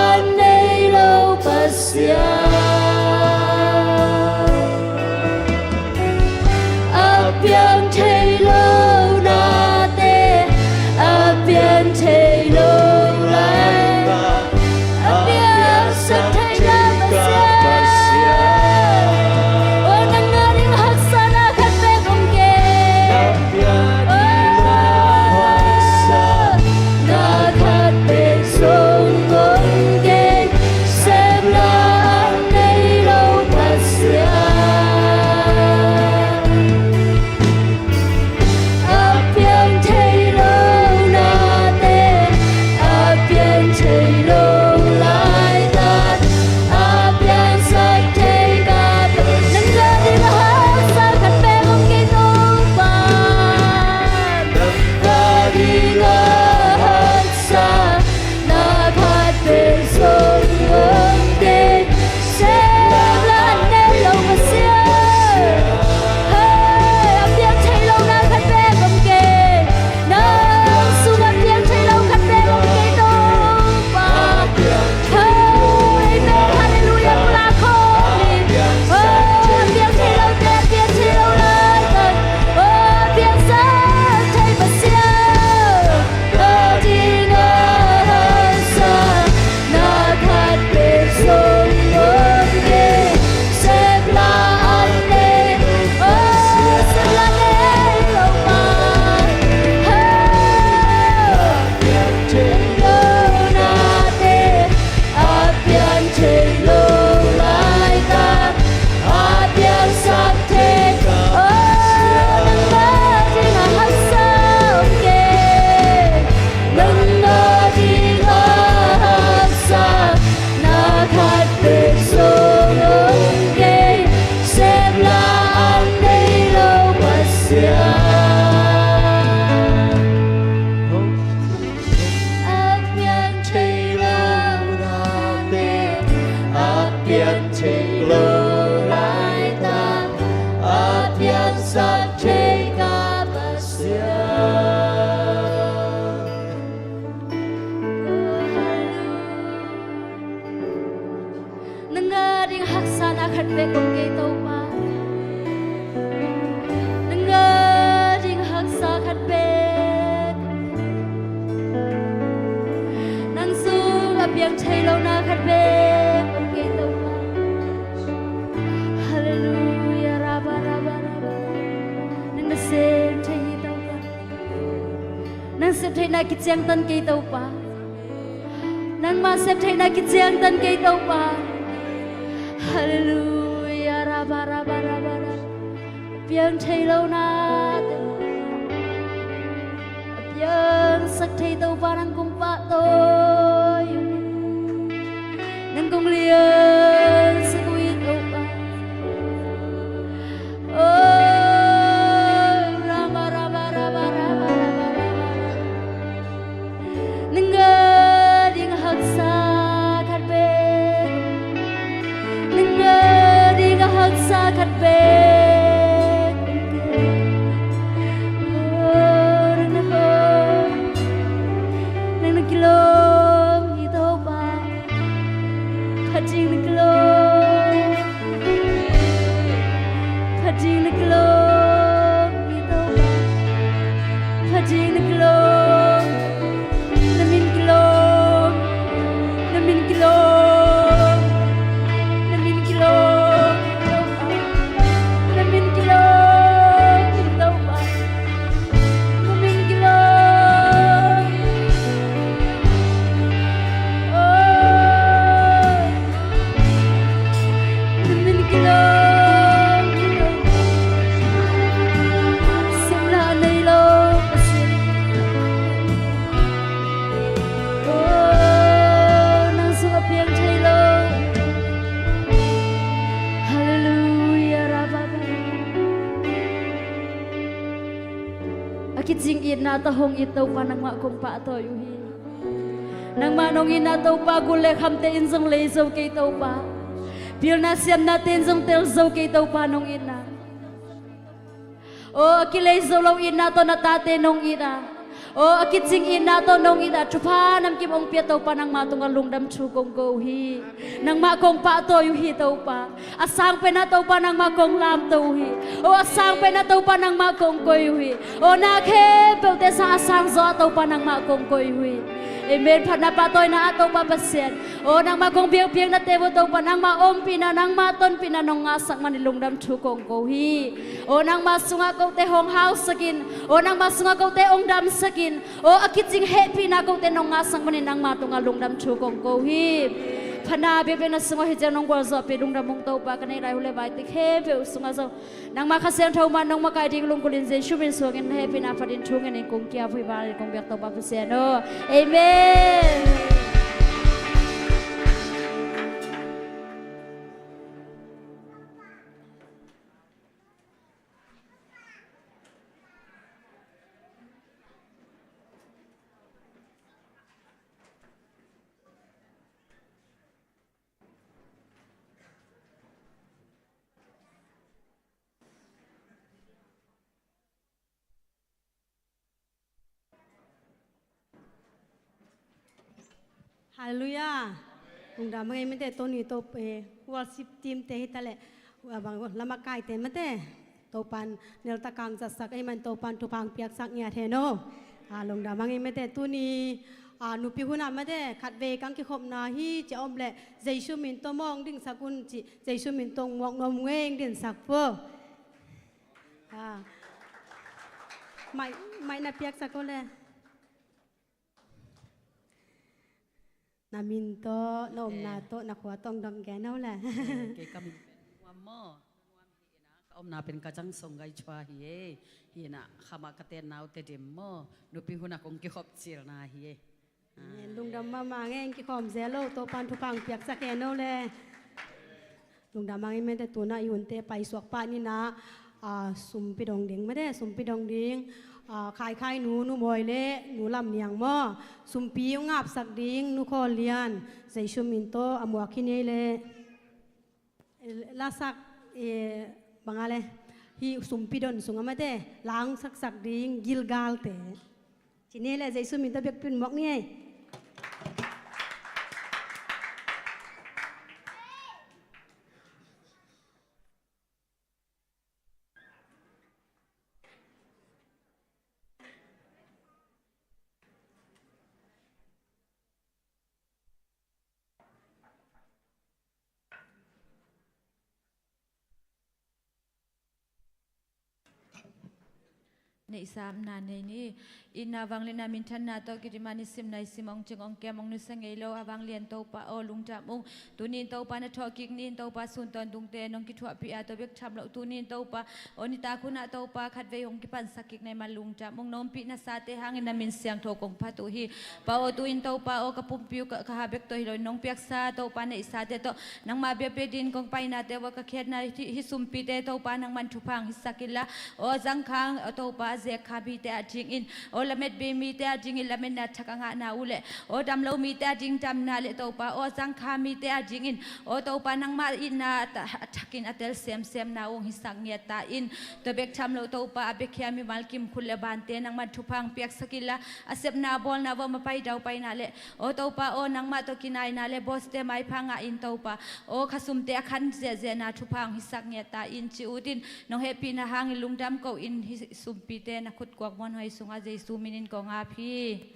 an nei lo Pasian. A piang thei lo nate, a pian thei lo laitak, a piansak thei ka Pasian. O, nang a ding haksa na khat bek om kei. O, na khat bek zong om kei. Sep la an nei lo Pasian. A piang thei lo nate, a pian thei lo laitak, a piansak thei ka Pasian. Nang a ding a haksa khat bek om kei Topa. Nang a ding a haksa na khat bek zong om kei. Sep la an nei lo Pasian. Hei, a piang thei lo na khat bek om kei. Nang sung a piang thei lo khat bek om kei Topa. Hei, amen, halleluiah, pulak khawm ni. Oh, a piang thei lo te, a pian thei lo laitak, oh, a piansak thei Pasian. A ding a haksa na khat bek zong om kei. Sep la an nei, oh, sep la nei lo mah. Hei, a piang thei lo nate, a pian thei lo laitak, a piansak thei. Oh, nang a ding a haksa om kei. Nang a ding a haksa na khat bek zong om kei. Sep la an nei lo Pasian. A piang thei lo nate, a pian thei lo laitak, a piansak thei ka Pasian. Nang a ding haksa na khat bek om kei Topa. Nang a ding haksa khat bek. Nang sung a piang thei lo na khat bek om kei Topa. Halleluiah, rabba, rabba, rabba. Nang nasem thei hi Topa. Nang sep theihna kiciangtan kei Topa. Nangmah sep theihna kiciangtan kei Topa. Halleluiah, rabba, rabba, rabba. Piang thei lo nate a piangsak thei Topa nang kong pahtawi uh hi. Nang kong liansak uh hi Topa. Oh, Rama, Rama, Rama, Rama, Rama, Rama. Nang a ding a haksa khat bek. Nang a ding a haksa khat bek. Oh, nang na hong, nang na kilawm hi Topa. Kha ding na kilawm. Kha ding na kilawm hi Topa. Kha ding na kilawm. Na min kilawm. Na min kilawm. Na min kilawm hi Topa. Na min kilawm hi Topa. Na min kilawm. Oh. Na min kilawm, kilawm. Simlah nei lo Pasian. Oh, nang sungah piang thei lo. Halleluiah, Rabba. A kicing itna tawh hong it Topa nangmah kong pahtawi uh hi. Nangmah nong itna Topa gul le khamte in zong lei zo kei Topa. Pilna siamnate in zong tel zo kei Topa nong itna. Aw, a kilei zo lo itna tawh na tate nong it a. Aw, a kicing itna tawh nong it a. Thupha namkim hong pia Topa nangmah tungah lungdam thu kong ko uh hi. Nangmah kong pahtawi uh hi Topa. A sang pen ah Topa nangmah kong lamto uh hi. Aw, a sang pen ah Topa nangmah kong koi uh hi. Aw, na khempeuhte sang a sang zaw ah Topa nangmah kong koi uh hi. Amen. Phatna pahtawina ah Topa Pasian, aw, nangmah kong biak biaknate uh Topa nangmah ompihna, nangmah tonpihna nong ngahsak manin lungdam thu kong ko uh hi. Aw, nangmah sungah kote hong hausak in. Aw, nangmah sungah kote hong damsak in. Aw, a kicing hehpihna kote nong ngahsak manin nangmah tungah lungdam thu kong ko uh hi. Phatna biakbiakna sungah hi ciang nong gualzawhpih lungdam ung Topa, ka neih lai hu le vaite khempeuh sungah zong nangmah Kha Siangtho mah nong makaih ding lunggulhin Jesu min suangin na hehpihna phatin thu ngenin kong kiap uh hi. Vanglian kong biak Topa Pasian aw. Amen. Halleluiah. Lungdam a ngei mate, tuni to, eh, worship team te hi ta leh, ah, bang, lamakaite mate, Topan neltak kang zatsak ahih man Topan thupha hong piaksak ngiat hen aw. Ah, lungdam a ngei mate, tuni, ah, nupi hunah mate, khatvei kang kikhopna hi ci a om leh, Jesu min tawh mawng dingsak un ci, Jesu min tawh mawng nuam ngei dingsak po. Ah. Mai, mai na piaksak o le. Na min tawh, na omna tawh, na khua tawh dong gen o le. Eh, kei ka min pen Nuam maw. Nuam hi ina, ka omna pen ka Jang Song Gai Chua hi e. Hi ina, khamah ka tenna uh Tedim maw. Nupi hunah kong kikhop cilna hi e. Amen. Lungdam mahmah ngei, kikhawm zel lo, Topan thupha hong piaksak hen o le. Lungdam a ngei mate, tuna i hunte paisuak pah ni na, ah, sumpi dong ding mate, sumpi dong ding, ah, Khaikhai nu, Nu Mawi le Nu Lam Niang maw, sumpi hong ngapsak ding Nu Khawl Lian, Jesu min tawh a muak hi ni ei le. Lasak, eh, bang a le, hih sumpi don sungah mate, la hong saksak ding Gilgal te. Ci ni le Jesu min tawh biakpin mawk ni ei. Neihsa na nei ni. Itna vangliatna minthanna tawh kidim a nisim naisim hong cing hong kem hong nusia ngei lo a vanglian Topa aw, lungdam ung. Tuni in Topa na thawhkik ni in Topa, sun tawntung te nong kithuahpih a, tua bek tham loh tuni in Topa aw, nitak hun ah Topa khatvei hong kipansak kik na hih man lungdam ung. Na ompihna sate hangin na min siangtho kong phat uh hi. Pa aw, tu in Topa aw, ka pumpi uh ka, ka ha bek tawh hi lo in nong piaksa Topa neihsate tawh nangmah biakpiak dingin kong painate uh a, ka khiatna hih, hih sumpite Topa nangman thupha hong hisak inla aw, zangkhang aw Topa, a zekkha mite a dingin aw, lametbe mite a dingin lametna thak a ngahna uh leh aw, damlo mite a ding damna leh Topa aw, zangkha mite a dingin aw Topa, nangmah itna a thakin a tel semsemna uh hong hisak ngiat ta in. Tua bek tham loh Topa, a biakhia mimal kimkhut leh bante nangman thupha hong piaksak inla, a sepna bawlna vuah mapai daupaina leh aw Topa aw, nangmah tawh kinaina leh bawste maipha ngah in Topa aw, khasumte a khan ziahziahna thupha hong hisak ngiat ta in, ci utin nong hehpihna hangin lungdam ko in, hih sumpite na khutkuak muanhuai sungah Jesu minin kong ap hi.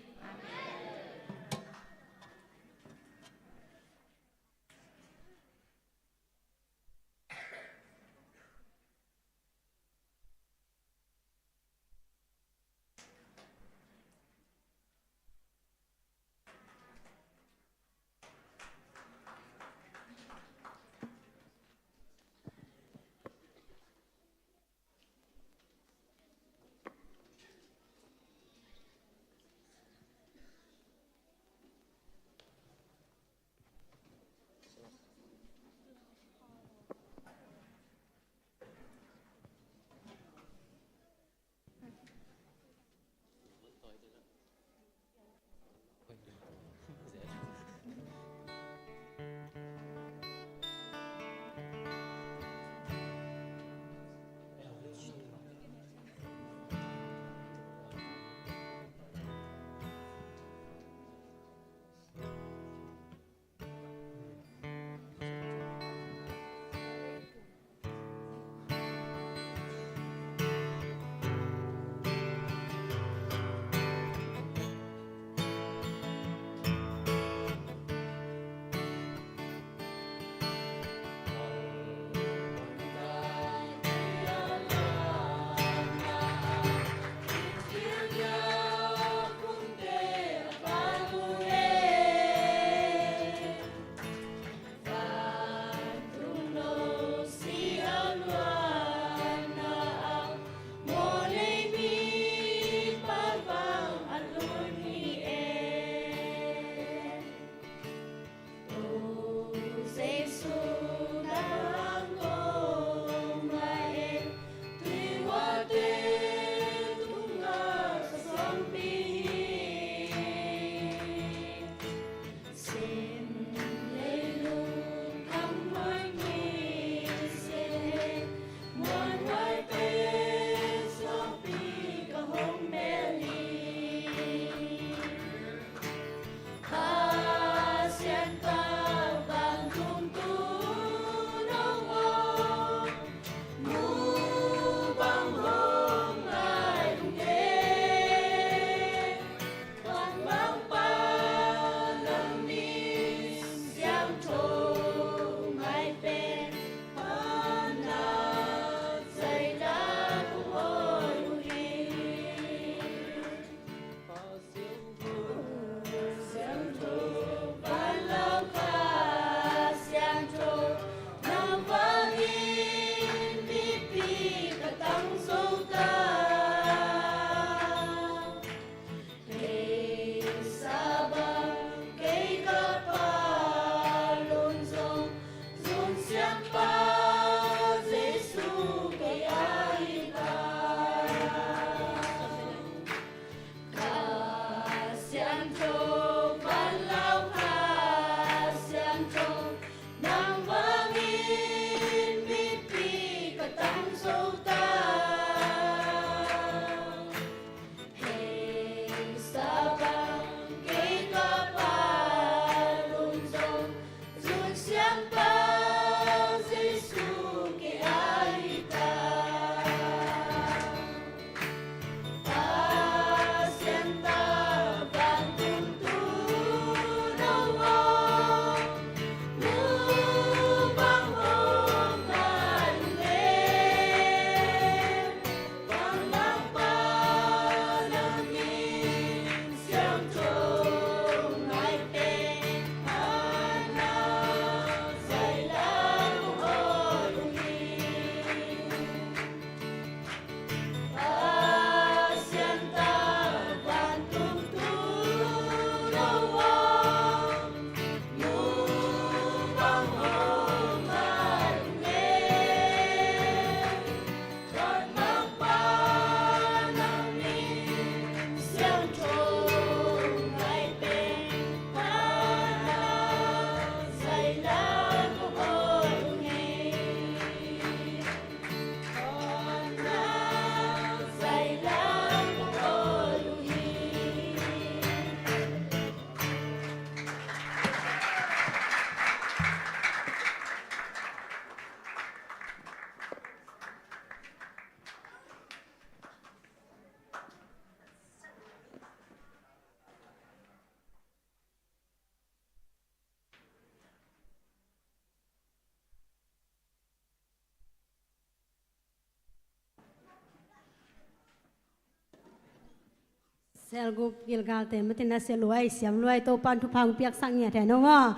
Cell group Gilgal te mate na sia luai, siam luai, Topan thupha hong piaksak ngiat hen o maw.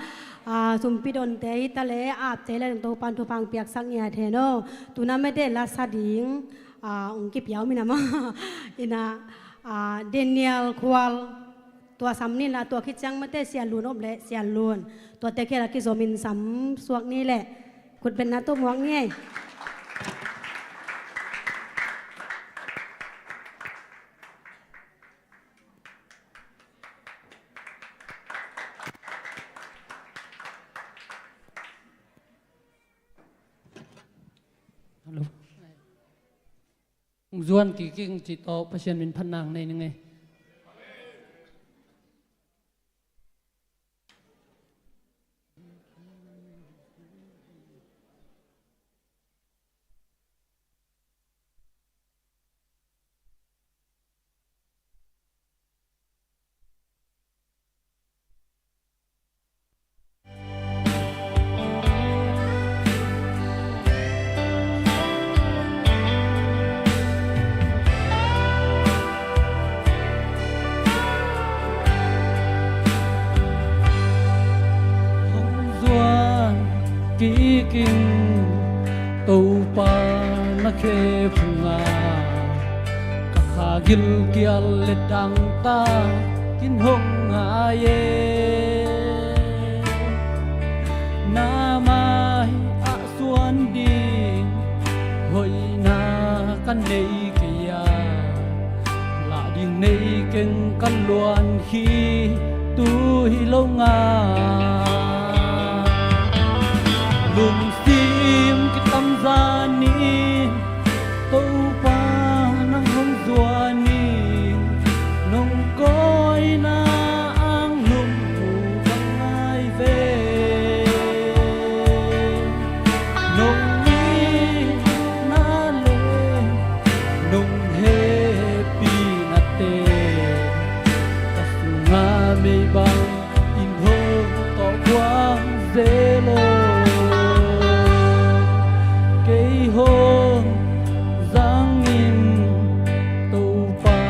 Ah, sumpi donte hi ta le, apte le Topan thupha hong piaksak ngiat hen o. Tuna mate la sa ding, ah, hong kipia om ina maw. Ina, ah, Daniel Khual, tua sam ni la, tua khit ciang mate Sia Lun om le, Sia Lun. Tuate khel a kizom in sam suak ni le. Khut beng na tuh muak ni ei. Hello. Hong zuan kik ing cih tawh Pasian min phatna nei ning ei. Hong zuan kik ing Topa na khe phungah, ka kha gilkial le dangtak in hong ngai e. Na mai-ah suan ding hoihna ka nei kei a, lah ding nei keng ka luan hi tu hi lo nga. Lungsim kitamzan in Topa nang hong zuan in, nong kawina ang lungphu ka ngai ve. Nong itna le nong hehpihnate ka sunga mei bang in hong tawh kuang zel lo. Kei hong zangin Topa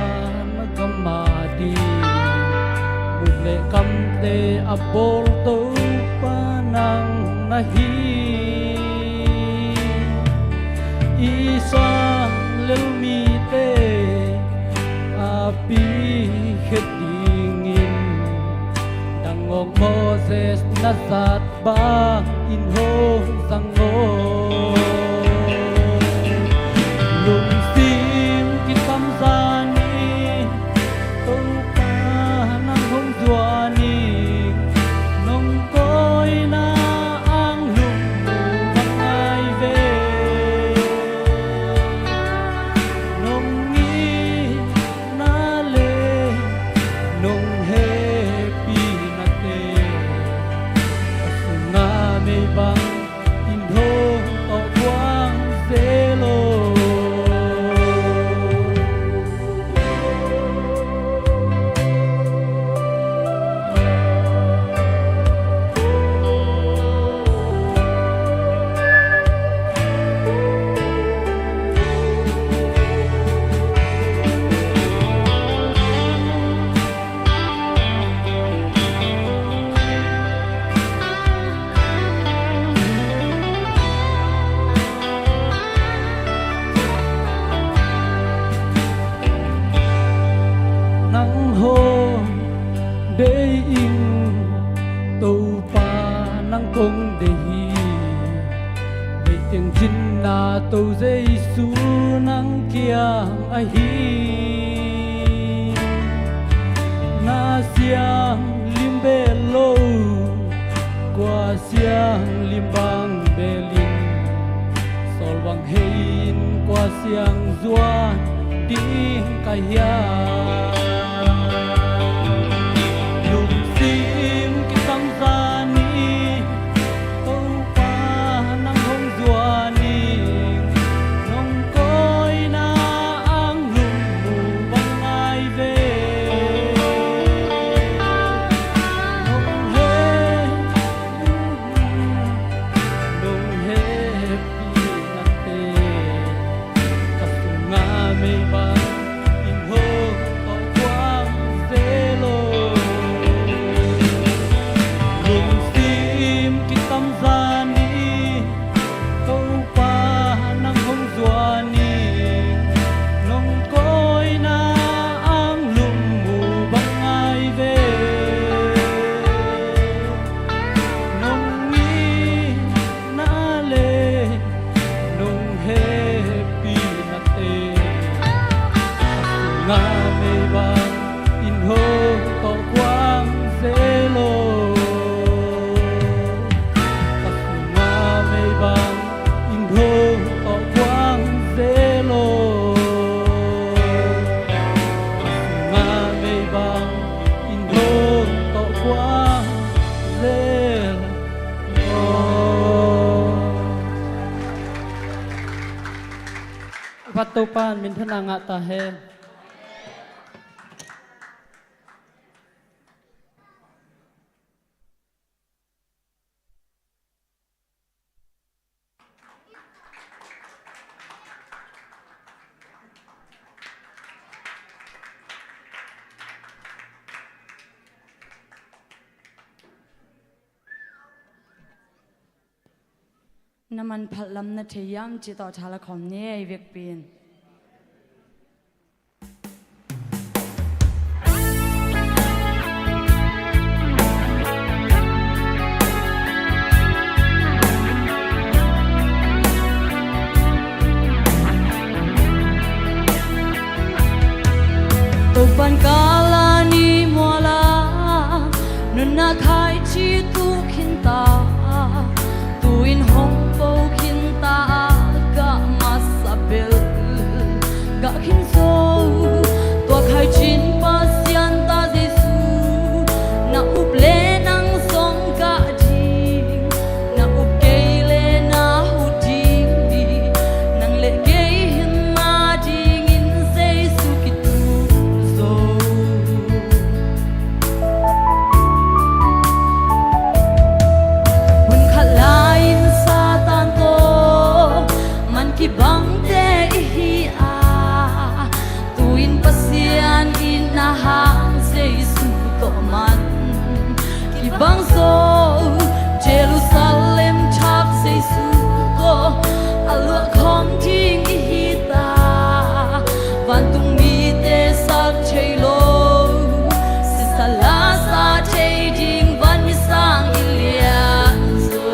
na gam a ding, muk le kamte a bawl Topa nang na hi. Israel mite a pi khet dingin dangawk Moses na zat bangin hong zang aw. Lungsim kitamzan in Topa nang hong zuan in, nong kawina ang lungphu ka ngai ve. Nong itna le nong hehpihnate ka sunga mei bang in hong tawh kuang zel lo. Nang hong deih ing Topa nang kong deih hi. Meiteng cinna To Jesu nang kiang ahi. Na siang lim bel lo, kua siang lim bang belin, sawl bang hei in kua siang zuan ding ka hiam. Lungsim kitamzan in Topa nang hong zuan in, nong kawina ang lungphu bang ngai ve. Nong hehpihna nong hehpihnate ka sunga mei bang in hong tawh kuang Meibang in hong tawh kuang zel lo. Ka sunga meibang in hong tawh kuang zel lo. Ka sunga meibang in hong tawh kuang zel lo. Vat Topa in minthanna ngah ta hen. Na manphat lam na thei hiam cih tawh tha la khawm ni ei, vekpi in. Topa'n kala ni muala nunna khaici tu khin ta. Tu-in hong po khin ta, gah masa bel gah khin zo. Tua khaici in Pasian ta Jesu, na up le nang zong gah ding, na up kei le na huh ding hi. Nang le kei hi-in adingin Jesu kitung zo. Hun khat lai-in Satan tawh man kibangte i hi a, tu-in Pasian itna hang Jesu tawh man kibang zo. Jerusalem thak Jesu tawh a luah khawm ding i hi ta. Vantung mite sak thei lo, sisa la sa thei ding vanmi sang i lian zo.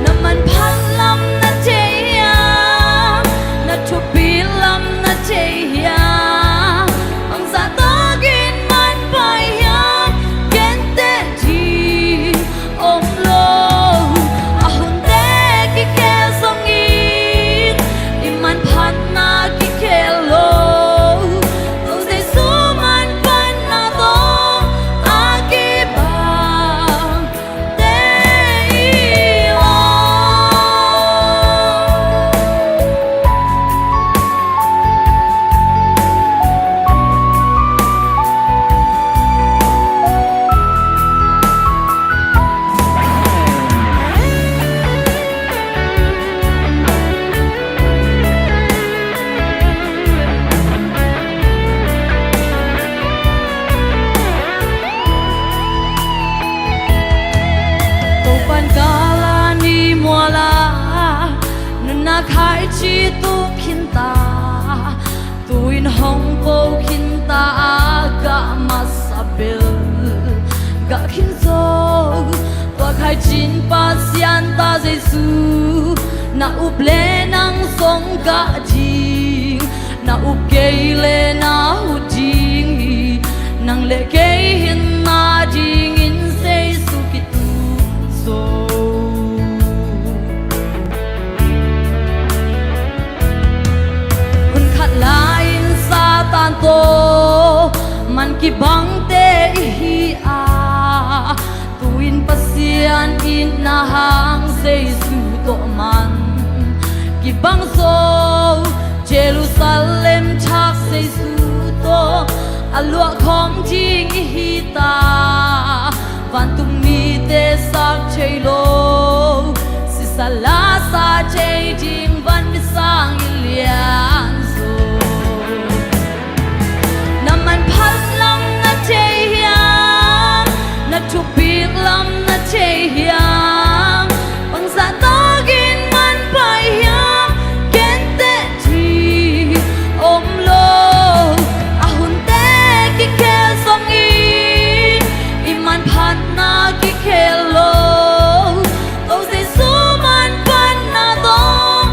Na manphat lam na thei hiam? Na thupi lam na thei hiam? Bangzah takin man pai hiam? Genteh ding om lo. A hunte kikhel zongin i manphatna kikhel lo. Tua Jesu manphatna tawh a kibang Topa'n kala ni muala nunna khaici tu khin ta. Tu-in hong po khin ta, gah masa bel gah khin zo. Tua khaici in Pasian ta Jesu, na up le nang zong gah ding, na up kei le na huh ding hi. Nang le kei hi-in adingin Jesu kitung zo. Hun khat lai-in Satan tawh man kibangte i hi a, tu-in Pasian itna hang Jesu tawh man kibang zo. Jerusalem thak Jesu tawh a luah khawm ding i hi ta. Vantung mite sak thei lo, sisa la sa thei ding vanmi sang i lian zo. Na manphat lam na thei hiam? Na thupi lam na thei hiam? Bangzah takin man pai hiam? Genteh ding om lo. A hunte kikhel zongin i manphatna kikhel lo. Tua Jesu manphatna tawh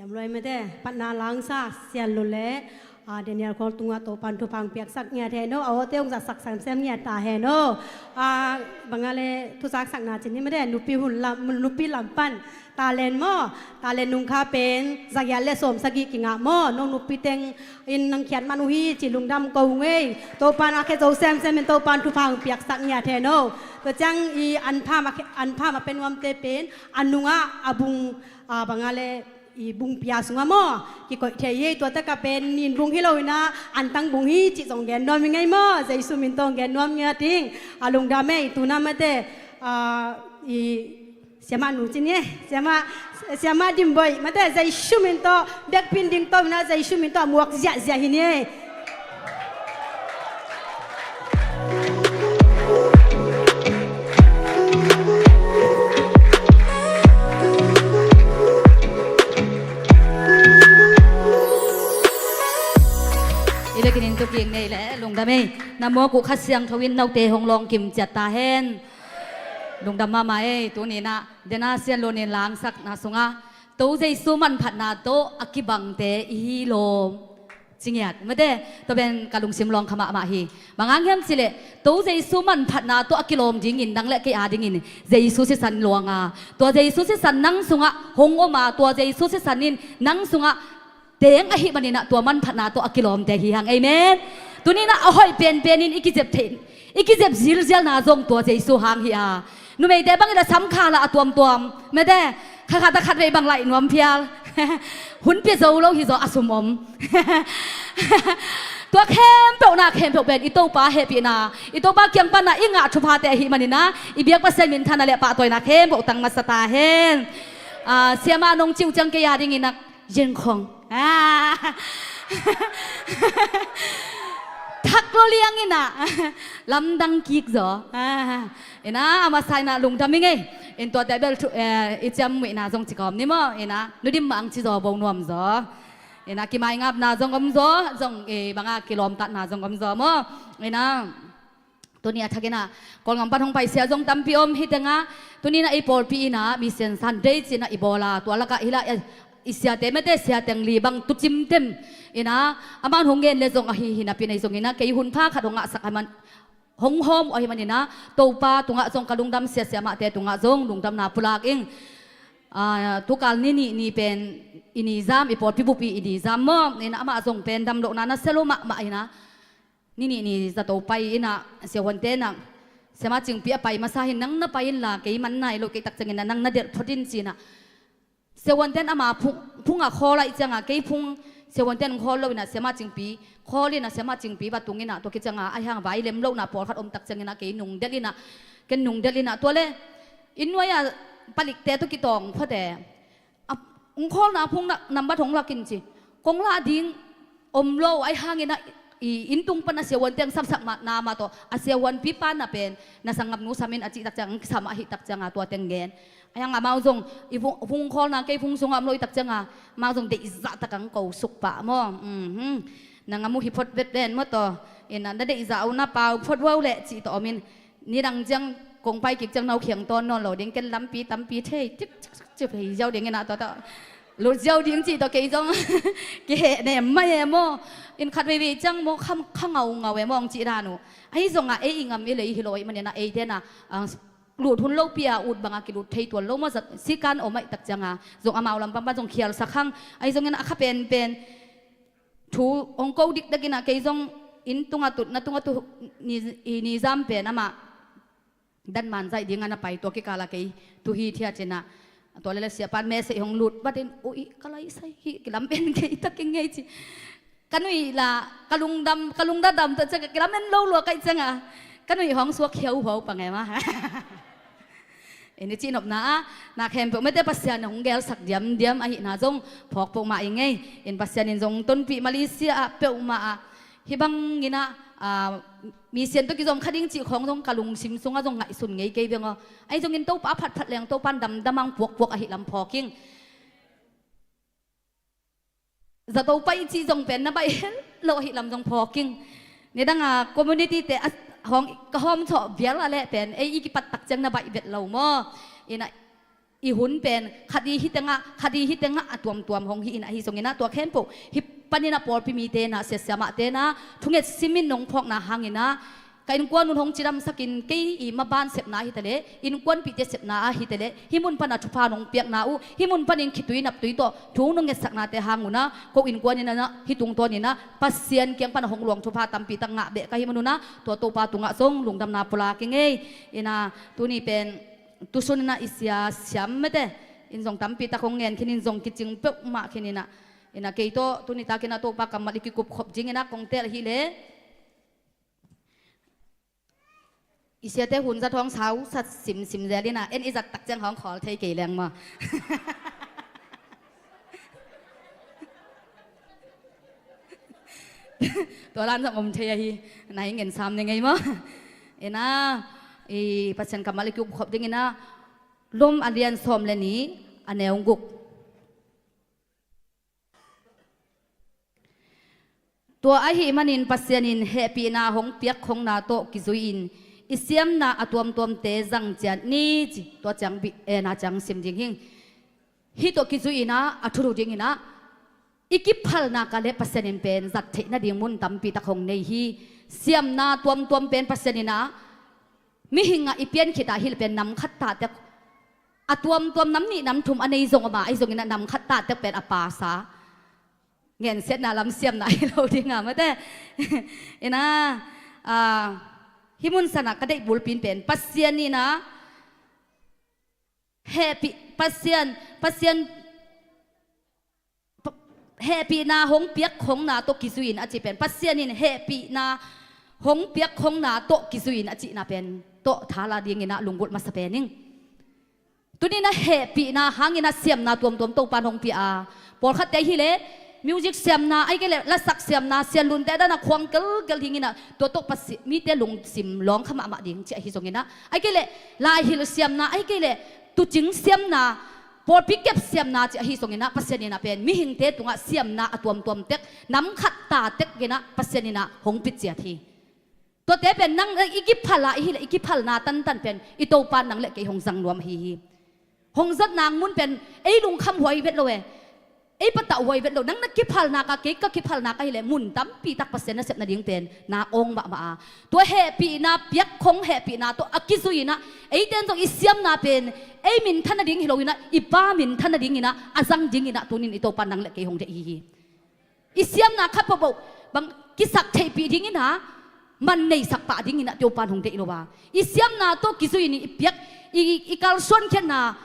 Luai mate, patna langsak Sian Lo le, ah, Daniel Khawl tungah Topan thupha piaksak ngiat hen aw, a awte hong zatsak semsem ngiat ta hen aw. Ah, bang a le thuzaksakna cin hi mate, nupi hun lam, nupi lam pan talent maw, talent nungkha pen zagiat le sawm sagih kingah maw, nong nupi teng in nang khiat man uh hi ci lungdam ko ngei. Topan a khe zo semsem in Topan thupha piaksak ngiat hen aw. Tua ciang i anpha ma, anpha ma pen nuamte pen a nungah a bung, ah, bang a le i bung pia sungah maw kikoih thei hi. Tua taka pen nin bung hi lo inah antang bung hi cih zong gen nuam i ngei maw. Jesu min tawh gen nuam ngiat ing. A lungdam ei. Tuna mate, ah, i siamah nu cin hi. Siamah, siamah Dimboih mate, Jesu min tawh biakpin ding tawh inah Jesu min tawh a muak ziahziah hi ni ei. I le kinin tu kik nei le lungdam ei. Na mawk uh Kha Siangtho in note hong lawng kim ciat ta hen. Lungdam mahmah ei. Tuni inah dena Sian Lo nin langsakna sungah To Jesu manphatna tawh a kibangte i hi lawm. Ci ngiat mate, tua pen ka lungsim lawng kha mahmah hi. Bang hang hiam cih leh To Jesu manphatna tawh a kilawm dingin nang le kei a dingin Jesu sisan luang a, tua Jesu sisan nang sungah hong om a, tua Jesu sisan in nang sungah teng ahih maninah tua manphatna tawh a kilawmte hi hang. Amen. Tuninah a hoih penpenin i kizep theih, i kizep zilzialna zong tua Jesu hang hi a. Numeite bangin a sam khala a tuamtuam mate, khakhata khatvei bang laih nuam phial. Hun pia zo lo hi zaw a sum om. Tua khempeuhna khempeuh pen i Topa hehpihna, i Topa kiang pana i ngah thuphate ahih maninah i biak Pasian minthana le pahtawina khempeuh tang masa ta hen. Ah, siamah nong ciu ciang kei a dinginah Yen khong. Ah. Thak lo liang inah. Lamdang kik zaw. Ah. Inah, a masa inah lungdam i ngei. In tuate bel thu, eh, i ciam muihna zong ci kawm ni maw. Inah, nudim mah ang ci zaw bo nuam zaw. Inah, kimaingapna zong om zaw. Zong, eh, banga kilawmtatna zong om zaw maw. Inah. Tuni a thakinah Kawlgam pan hong paisia zong tampi om hi tengah, tuninah ei pawlpi inah Mission Sunday cinah i bawla, tua lakah hilah i siate mate sia teng li bang tucim tem inah, aman hong gen le zong ahi hi napi nei zonginah kei hunpha khat hong ngahsak aman hong hawm uh ahi maninah Topa tungah zong ka lungdam siasia mahte tungah zong lungdamna pulak ing. Ah, tukal ni nih ni pen i nizam, i pawlpi bupi i nizam maw, inah amah zong pen damlohna na sia lo mahmah inah. Ni nih ni zato pai inah siahuante inah siama Cingpi a pai masa hin nang na pai inla kei man nai lo kei takciangin nang na delh phot in cinah siahuante in ama phung, phungah khawl aih cianga kei phung siahuante in khawl lo inah siama Cingpi khawl inah siama Cingpi va tung inah tua kicianga aihang vai lem lohna pawlkhat om takcianginah kei nungdelh inah ken nungdelh inah tua le inn nuai-a palikte tua kitawng phate. A, hong khawlna phung na, nambat hong lakin ci. Kong lah ding om lo, aihangin a, i, inn tung pan a siahuan teng sapsak mah, na mah tawh, a siahuan pipa na pen, na sanggam nu samin a cih takciang, ang kisam ahi takcianga tua teng gen. Aihang amau zong, i phung, phung khawlna kei phung sungah om lo i takcianga, amau zong deihzah tak ang ko suk pah maw. Mhm. Na ngam uh hi phot vet ven maw tawh. Ina, na deihzah uh na pau phot uh leh cih tawh omin. Nidang ciang kong pai kik ciang nau khiang tawn nawn lo ding, ken lampi tampi thei, cip, cip, cip, hei ziau ding ina tawh tawh. Lut ziau ding cih tawh kei zong kiheh nem mai e maw. In khat veivei ciang maw kham, kha ngau ngau e maw hong cih dan uh. Ahi zongah ei i ngam i lei hi lo ahih manin a eite na, ah, lut hun lopi a ut banga kilut thei tuan lo maw zat sikan om ahih tak cianga. Zong amau lam pampan zong khialsak hang. Ahi zongin a kha penpen thu hong ko dikdak ina kei zong inn tunga tut, na tunga tut ni, i nizam pen amah dan man zaih ding a na pai tua kikala kei tu hi thia cina. Tua lele siapan message hong lut batin ui ka lai sai hi kilam en kei taking ngei ci. Ka nuih la ka lungdam, ka lungdam dam tua cianga kilam en lo lua kaih cianga ka nuih hong suak hiau huau pang e ma. Eni cihnopna a na khempeuh mete Pasian hong gelsak diamdiam ahihna zong phawk peuhmah i ngei. In Pasian in zong tonpih Malaysia ah peuhmah ah hih bangin ah, ah, mission tawh kizom kha ding cih khawng zong ka lungsim sungah zong ngaihsun ngei kei veng aw. Ahi zongin Topa phatphat leng Topan damdam ang puakpuak ahih lam phawk ing. Zato pai cih zong pen na baih hel lo ahih lam zong phawk ing. Nidanga community te a hawng ka hawm chawh vial a leh pen ei i kipat tak ciang na baih vet lo maw? Ina i hun pen khat i hi tengah, khat i hi tengah a tuamtuam hong hi in ahi zongin ah, tua khempeuh hi panin ah pawlpi mite in ah, siasia mahte in ah thunget simin nong phawkna hangin ah, ka innkuan un hong cidamsakin kei i maban sepna hi ta leh, innkuanpihte sepna ahi ta leh, hih mun pan a thupha nong piakna uh, hih mun panin khitui naptui tawh thu nong ngetsaknate hang un ah, ko innkuan in ah hih tungtawn in ah Pasian kiang pan a hong luang thupha tampi tak ngah beh ka hih man un ah, tua Topa tungah zong lungdamna pulak ing ei. In ah tuni pen tusun in ah i sia siam mete in zong tampi tak hong ngen khin in zong kicing peuhmah khin in ah, in ah kei tawh tuni takin ah Topa kammal i kikupkhop dingin ah kong tel hi leh, i siate hun zat hong sausat simsim zel in ah, en i zat tak ciang hong khawl thei kei leng maw. Tua lan zong om thei ahi, na i ngen sam ni ngei maw. In ah i Pasian kammal i kikupkhop dingin ah Rom a lian sawm le nih, a neu guk. Tua ahih manin Pasian in hehpihna hong piak khongna tawh kizui-in i siamna a tuamtuamte zang ciat ni ci. Tua ciang bih, eh, na ciang sim ding hing. Hih tawh kizui-in ah a thulu dingin ah i kiphalna ka leh Pasian in pen zat theih nading mun tampi tak hong nei hi. Siamna tuamtuam pen Pasian in ah mihing ah i pian khit ah hi leh pen nam khat ta tek, a tuamtuam nam nih nam thum a nei zong om a, ahi zongin ah nam khat ta tek pen a pasa, ngensiatna lam siamna hi lo ding a mate. In ah, ah, hih mun san ah ka deih bulpi in pen Pasian in ah hehpih, Pasian, Pasian, pa-, hehpihna hong piak khongna tawh kizui-in a cih pen, Pasian in hehpihna hong piak khongna tawh kizui-in a cihna pen tawh thala dingin ah lunggulh masa pen ing. Tuni in ah hehpihna hangin ah siamna tuamtuam Topa in hong pia a, pawlkhatte hi leh music siamna, ahih kei leh lasak siamna, sianlunte dan ah khuang gelgel dingin ah tua tawh Pasi-, mite lungsim lawng kha mahmah ding ci ahi zongin ah, ahih kei leh laihilh siamna, ahih kei leh tuucing siamna, pawlpi kep siamna ci ahi zongin ah, Pasian in ah pen mihingte tungah siamna a tuamtuam tek, nam khat ta tek in ah Pasian in ah hong piciat hi. Tuate pen nang, i kiphal a i hi leh i kiphalna tantan pen i Topa in nang le kei hong zang nuam ahi hi. Hong zat nang mun pen ei lungkham huai vet lo e. Ei patah huai vet lo. Nang na kiphalna ka, kei ka kiphalna ka hi leh mun tampi tak Pasian nasep nading pen na awng mahmah a. Tua hehpihna piak khong hehpihna tawh a kizui-in ah, eite in zong i siamna pen ei minthan nading hi lo-in ah, i Pa minthan nadingin ah a zang dingin ah tuni in i Topa in nang le kei hong deih hi hi. I siamna khat peuhpeuh bang kisak theihpih dingin ah, man neisak pah dingin ah Topa in hong deih lo a. I siamna tawh kizui-in i piak, i, i kalsuan khiatna,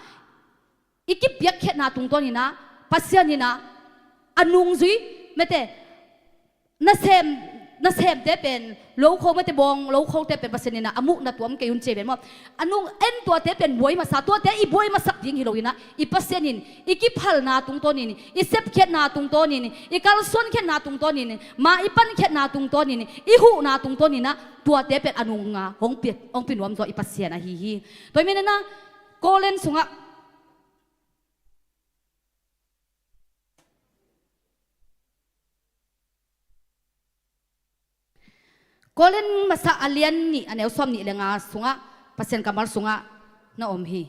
i kipiak khiatna tungtawnin ah Pasian in ah a nungzui mete, nasem, nasemte pen lokho mete, bawng lokhote pen Pasian in ah a muhna tuam kei un ci pen maw. A nung en tuate pen buai masa, tuate i buai masak ding hi lo-in ah, i Pasian in i kiphalna tungtawnin, i sepkhiatna tungtawnin, i kalsuan khiatna tungtawnin, ma i pankhiatna tungtawnin, i huhna tungtawnin ah tuate pen a nung a hong pia, hong pia nuam zaw i Pasian ahi hi. Tua ahih manin ah Korin sungah Korin masa a lian nih, a neu sawm nih le nga sungah, Pasian kammal sungah na om hi.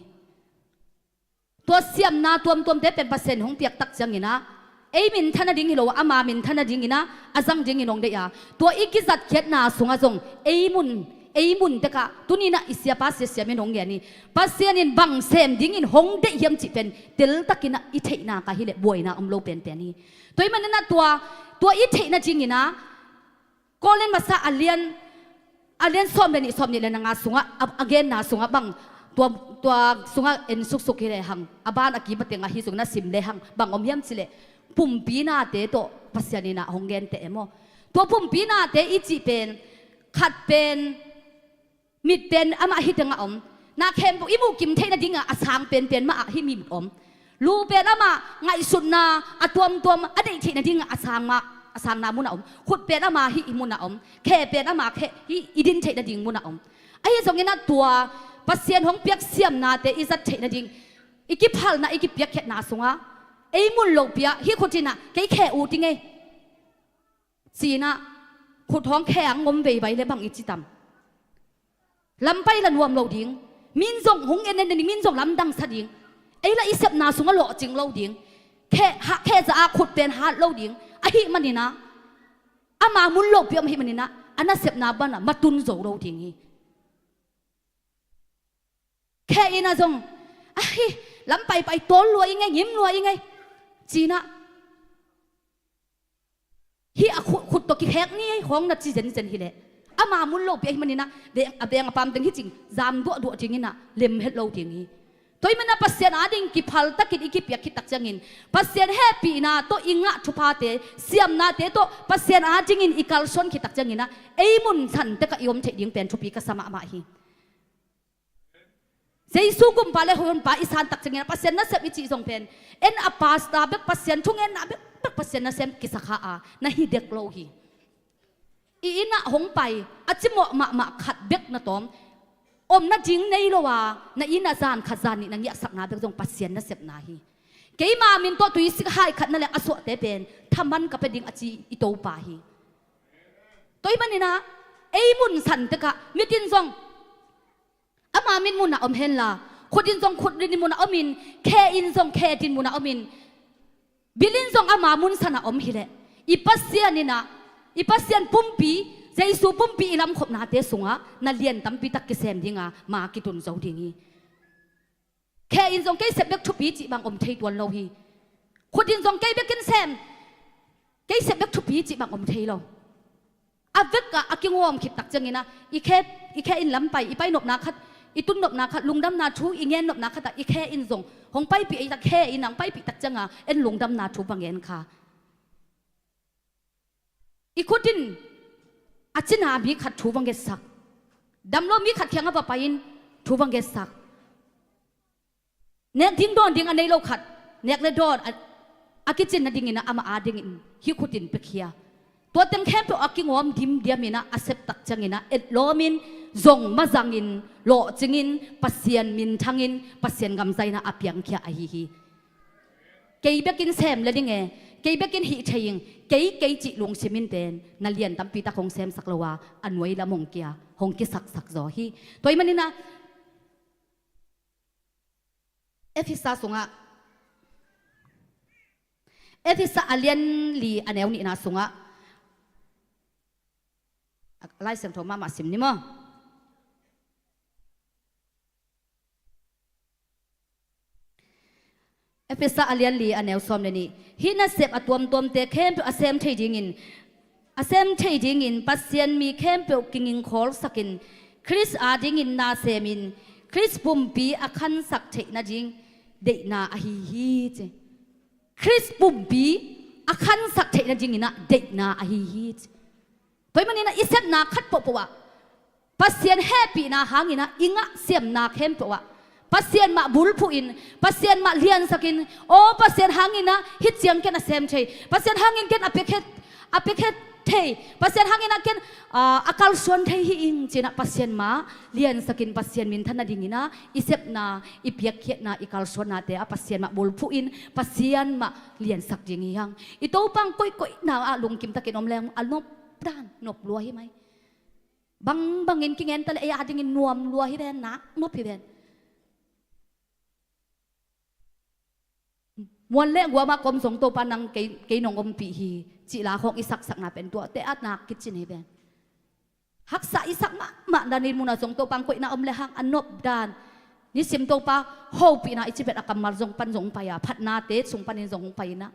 Tua siamna tuamtuamte pen Pasian hong piak tak ciangin ah, ei minthan nading hi lo a, ama minthan nadingin ah a zang dingin hong deih a. Tua i kizatkhiatna sungah zong ei mun, ei mun tekah tuni in ah i siapa sia siamin hong ngen hi. Pasian in bang sem dingin hong deih hiam cih pen teltakin ah i theihna ka hi leh buaina om lo penpen hi. Tua ahih manin ah tua, tua i theih nadingin ah Korin masa a lian, a lian sawm le nih, sawm nih le nga sungah, a, a genna sungah bang, tua, tua sungah en suksuk hi lehang, a ban a kim a teng ahi zongin ah sim lehang bang om hiam cih leh, pumpi nate tawh Pasian in ah hong genteh e maw. Tua pumpi nate i cih pen, khat pen mit pen amah hih tengah om. Na khempeuh i muhkim theih nadingah a sang penpen mah ah hih mit om. Lu pen amah ngaihsutna a tuamtuam a deih theih nadingah a sang mah, a sangna munah om. Khut pen ama hih munah om. Khe pen ama khe hih i din theih nading munah om. Ahi zongin ah tua Pasian hong piak siamnate i zat theih nading, i kiphalna, i kipiakkhiatna sungah ei mun lohpi ah hih khut in ah kei khe ut ing ei ci-in ah khut hong khe ang om veibai le bang i ci tam. Lampai la nuam lo ding. Min zong hong en en ding, min zong lamdang sa ding. Ei lah i sepna sungah lawhcing lo ding. Khe, ha, khe za a khut pen hat lo ding. Ahih maninah ama mun lopi om ahih maninah a nasepna banah matun zo lo ding hi. Khe inn ah zong ahi lam paipai tawl lua i ngei, ngim lua i ngei cinah hi a khut, khut tawh kikhek ni ei khawng na ci zenzen hileh ama mun lopi ahih maninah a veng a pam teng hi cing zam duahduah dinginah lem het lo ding hi. Tua ahih maninah Pasian ading kiphal takin i kipiak khit tak ciangin Pasian hehpihna tawh i ngah thuphate, siamnate tawh Pasian adingin i kalsuan khit tak cianginah ei mun san tekah i om theih ding pen thupi ka sa mahmah hi. Jesu gumpa le honpa i san tak ciangin Pasian nasep i cih zong pen en a pasta bek Pasian thungenna bek bek Pasian nasem kisakha a na hi dek lo hi. I innah hong pai a cimawh mahmah khat bek na tawm om nading nei lo a na innah zan khat zan nih na ngiahsakna bek zong Pasian nasepna hi. Keima min tawh tuisik hai khat na lek a suahte pen thaman ka pia ding a ci i Topa hi. Tua ahih maninah ei mun san tekah mit in zong ama mit munah om henla, khut in zong khut din munah omin, khe in zong khe din munah omin, bil in zong ama mun sanah om hileh i Pasian innah i Pasian pumpi, Jesu pumpi i lamkhopnate sungah na lian tampi tak kisem dinga ma kitun zo ding hi. Khe in zong kei sep bek thupi cih bang om thei tuan lo hi. Khut in zong kei bek in sem, kei sep bek thupi cih bang om thei lo. A vekah a kingawm khit tak cianginah i khe, i khe in lam pai, i pai nopna khat, i tun nopna khat, lungdamna thu i ngen nopna khatah i khe in zong hong paipih ei tak, khe in hong paipih tak cianga en lungdamna thu va ngen kha. I khut in a cina mi khat thu va ngetsak, dam lo mi khat kiangah va pai-in thu va ngetsak. Nek ding dawn ding a nei lo khat nek le dawn a, a kicin nadingin ah amah adingin hih khut in piakhia. Tua teng khempeuh a kingawm dimdiam in ah a sep tak ciangin ah etlawmin zong mazangin lawhcingin Pasian minthangin Pasian gamzaina a piangkhia ahi hi. Kei bekin sem le ding e, kei bekin hih thei ing, kei kei cih lungsim in pen na lian tampi tak hong semsak lo a, a nuai lam hong kia, hong kisaksak zaw hi. Tua ahih manin ah Efesa sungah, Efesa a lian li a neu nihna sungah, a Lai Siangtho mahmah sim ni maw? Efesa a lian li a neu sawm le nih. Hih nasep a tuamtuamte khempeuh a sem thei dingin, a sem thei dingin Pasian mi khempeuh kingingkhawlsakin Khrist adingin na semin Khrist pumpi a khansak theih nading deihna ahi hi ci. Khrist pumpi a khansak theih nadingin ah deihna ahi hi ci. Tua ahih manin ah i sepna khat pohpoh ah Pasian hehpihna hangin ah i ngah siamna khempeuh ah Pasian mah bulphuhin, Pasian mah liansakin, aw Pasian hangin ah hih ciang ken a sem thei, Pasian hangin ken a piakhia, a piakhia thei, Pasian hangin ah ken, ah, a kalsuan thei hi ing ci-in ah Pasian mah liansakin Pasian minthan nadingin ah i sepna, i piakkhiatna, i kalsuannate ah Pasian mah bulphuhin Pasian mah liansak ding hi hang. I Topa hong koihkoihna ah lungkim takin om leng a nop dan nop lua hi mai. Bangbangin kingen ta leh ei adingin nuam lua hi ven, nak nop hi ven. Muan le guam ah ka om zong Topa nang kei, kei nong ompih hi cih la khawng i saksakna pen tuate ah nak kicin hi ven. Haksa i sak mahmah dan in mun ah zong Topa hong koihna om le hang a nop dan. Nisim Topa hopihna i cih pen a kammal zong pan zong hong pai a, phatnate sung panin zong hong pai in ah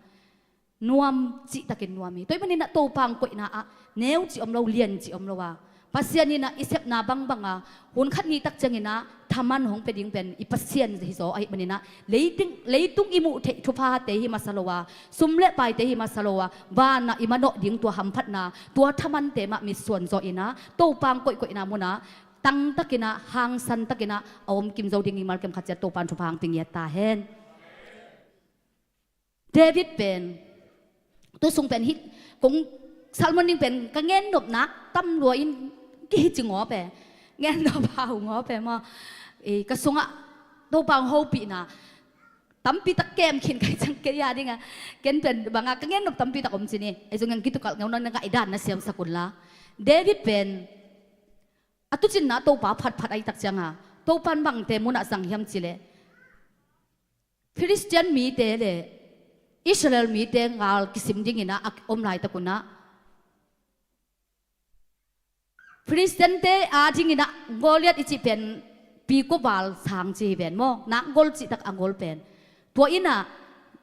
nuam cihtakin nuam hi. Tua ahih manin ah Topa hong koihna ah neu cih om lo, lian cih om lo a, Pasian in ah i sepna bangbang a hun khat ni tak ciangin ah thaman hong pia ding pen i Pasian hi zaw ahih manin ah leitung, leitung i muh theih thuphate hi masa lo a, sum le paite hi masa lo a, van ah i manawh ding tua hamphatna, tua thamante mah mitsuan zawh in ah Topa hong koihkoihna mun ah tangtakin ah, hangsantakin ah a om kim zo ding hi. Malkem khat ciat Topa in thupha hong pia ngiat ta hen. David pen, tu sung pen hih kong sermon ding pen ka ngen nop nak tam lua in kihi ci ngawp e. Ngen nop hau ngawp e maw. Eh, ka sungah Topa hong hopihna tampi tak kem khin ka hih ciang kei a ding a, ken pen bang a ka ngen nop tampi tak om ci ni. Ei zong ngen kitukalh ngeu na, na ngaihdan na siamsak un la. David pen a tucinna Topa phatphat ahih tak ciang a, Topa in bangte mun ah zang hiam cih leh Khristian mite le Israel mite ngal kisim dingin ah a om laitak un ah, Khristiante a dingin ah Goliat i cih pen pikuval sang ci hi ven maw, nak gol cihtak a gol pen. Tua in ah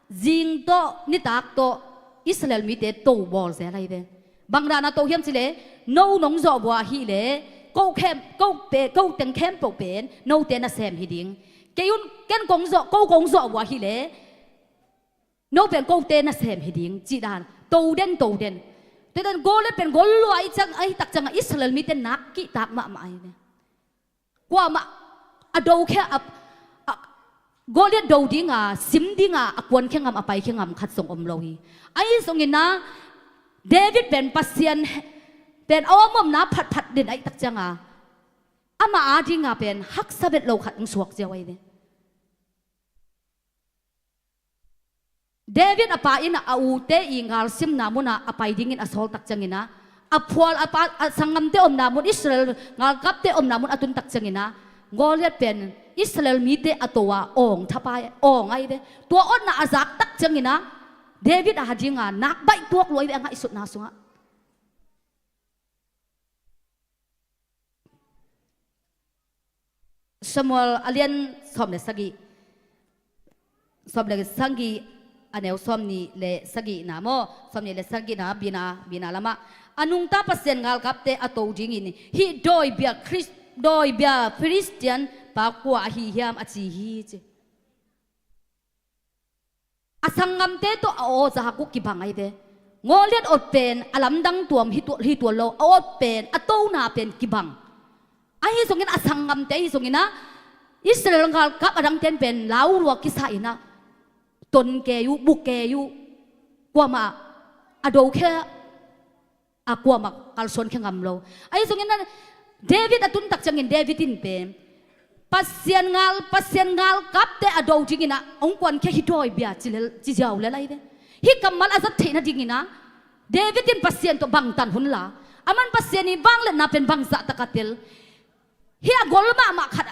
zing tawh nitak tawh Israel mite to bawl zel ahi ve. Bang dan a to hiam cih leh, no nong zawh vua hi leh ko khem, ko pe, ko teng khempeuh pen note nasem hi ding. Kei un, ken kong zawh, ko kong zawh vua hi leh no pen kote nasem hi ding cih dan, to den, to den. Tua dan Goliat pen gol lua i cang, ahi tak ciangah Israel mite nak kihtak mahmah ahi ve. Kuamah a do khia, a, a, Goliat do dinga, sim dinga a kuankhia ngam, a paikhia ngam khat zong om lo hi. Ahi zongin ah David pen Pasian pen a omomna phatphat den ahi tak cianga amah a dinga pen haksa vet lo khat hong suak ziau ahi ve. David a pa in a ute i ngalsimna munah a pai dingin a sawl tak ciangin ah, a phual a pa, a sanggamte omna mun, Israel ngalkapte omna mun a tun tak ciangin ah, Goliat pen Israel mite a to a awng thapai, awng ahi ve. Tua otna a zak tak ciangin ah David a dinga nak baih tuak lua ahi ve, a ngaihsutna sungah. Samuel a lian sawm le sagih, sawm le sagih a neu sawm nih le sagihna maw, sawm nih le sagihna bina, bina lamah, a nungta Pasian ngalkapte a to dingin hih dawibia Khris-, dawibia Khristian pa kua ahi hiam a ci hi ci. A sanggamte tawh a awzak uh kibang ahi ve. Goliat awt pen a lamdang tuam hi tual, hi tual lo, a awt pen, a tona pen kibang. Ahi zongin a sanggamte ahi zongin ah Israel ngalkap a dangten pen lau lua kisa in ah, ton kei uh, bu kei uh, kuamah a do khia a kuamah kalsuan khia ngam lo. Ahi zongin ah David a tun tak ciangin David in pen Pasian ngal, Pasian ngalkapte a do dingin ah hong kuankhia hi dawibia ci lel, ci ziau lel ahi ve. Hih kammal a zat theih nadingin ah David in Pasian tawh bangtan hun la, aman Pasian i vangliatna pen bangzah tak a tel. Hih a gol mahmah khat,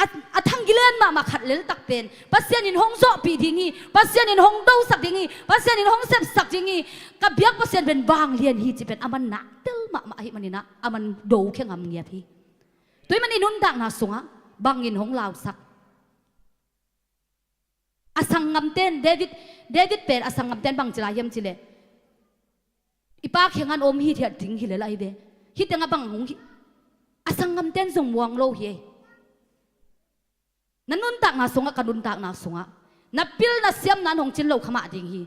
a, a thanggilen mahmah khat leltak pen Pasian in hong zawhpih ding hi, Pasian in hong dosak ding hi, Pasian in hong sepsak ding hi, ka biak Pasian pen vanglian hi ci pen aman nak tel mahmah ahih manin ah aman do khia ngam ngiat hi. Tua ahih manin i nuntakna sungah bangin hong lausak. A sanggamten, David, David pen a sanggamten bang ci lai hiam cih leh, i pa kiangah om hithiat ding hi lel ahi ve. Hih tengah bang hong hi, a sanggamten zong muang lo hi ei. Na nuntakna sungah, ka nuntakna sungah na pilna siamna in hong cin lo kha mah ding hi.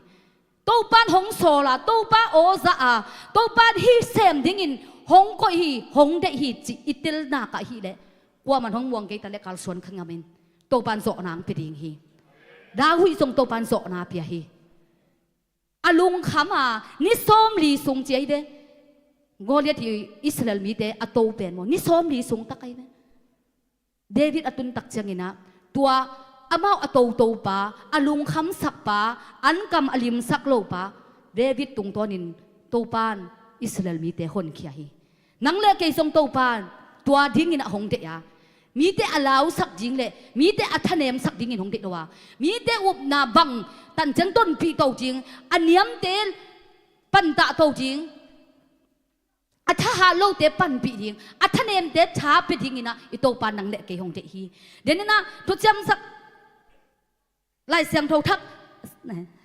Topan hong sawl a, Topa aw za a, Topan hih sem dingin hong koih hi, hong deih hi cih i telna ka hih leh kuaman hong muang kei ta leh kalsuan kha ngam in. Topan zawhna hong pia ding hi. David zong Topan zawhna pia hi. A lungkham a, ni sawmli sung ci ahi ve. Goliat hi Israel mite a to pen maw, ni sawmli sung tak ahi ve. David a tun tak ciangin ah, tua amau a totopa, a lungkhamsakpa, an kam a limsak lopa David tungtawnin Topan Israel mite honkhia hi. Nang le kei zong Topan tua dingin a hong deih a, mite a lausak ding le mite a thanemsak dingin hong deih lo a, mite upna bang tanciang tonpih to ding, a niamte pantah to ding, a thahat lote panpih ding, a thanemte tha pia dingin ah i Topa nang le kei hong deih hi. Denin ah thuciamsak Lai Siangtho thak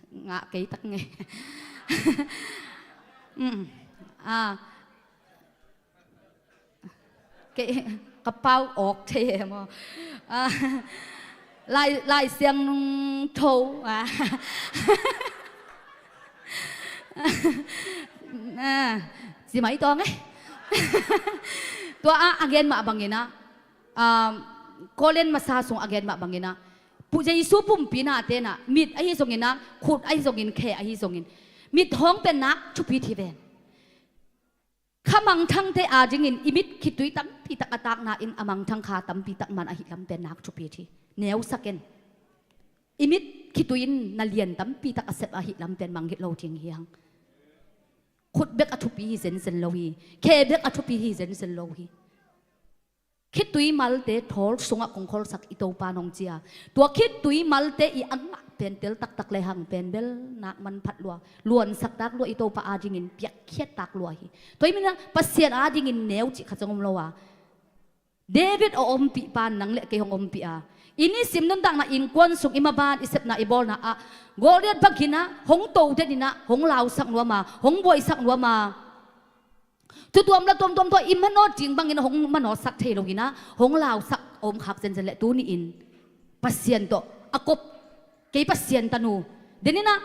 ngah kei tak ngei. Mm. Ah. Kei ka pau awk thei e maw. Ah. Lai, Lai Siangtho. Ah. Ah. Zimai tawng eh. Tua ah a gen mah bangin ah, um, Korin masa sung a gen mah bangin ah, Pu Jesu pumpi nate in ah, mit ahi zongin ah, khut ahi zongin, khe ahi zongin, mit hawng pen nak thupit hi ven. Kha mangthangte adingin i mit khitui tampi tak a takna in a mangthang kha tampi tak man ahih lam pen nak thupit hi. Neusak in. I mit khitui in na lian tampi tak a sep ahih lam pen mangngilh lo ding hi hang. Khut bek a thupi hi zenzen lo hi. Khe bek a thupi hi zenzen lo hi. Khitui malte thawl sungah kong kholsak i Topa nong cia. Tua khitui malte i a ngah pen tel taktak lehang pen bel nak manphat lua, luansak tak lua i Topa adingin piakkhiat tak lua hi. Tua hi manin ah Pasian adingin neu cih khat zong om lo a, David a ompih pan nang le kei hong ompih a, i nisim nuntakna innkuan sung i maban i sepna i bawlna ah Goliath bangin ah hong to den in ah hong lausak nuam a, hong buaisak nuam a, thu tuam la tuamtuam tawh i manawh ding bangin hong manawhsak thei lo in ah hong lausak a om khak zenzen leh tuni-in Pasian tawh a kop, kei Pasian tanu, den in ah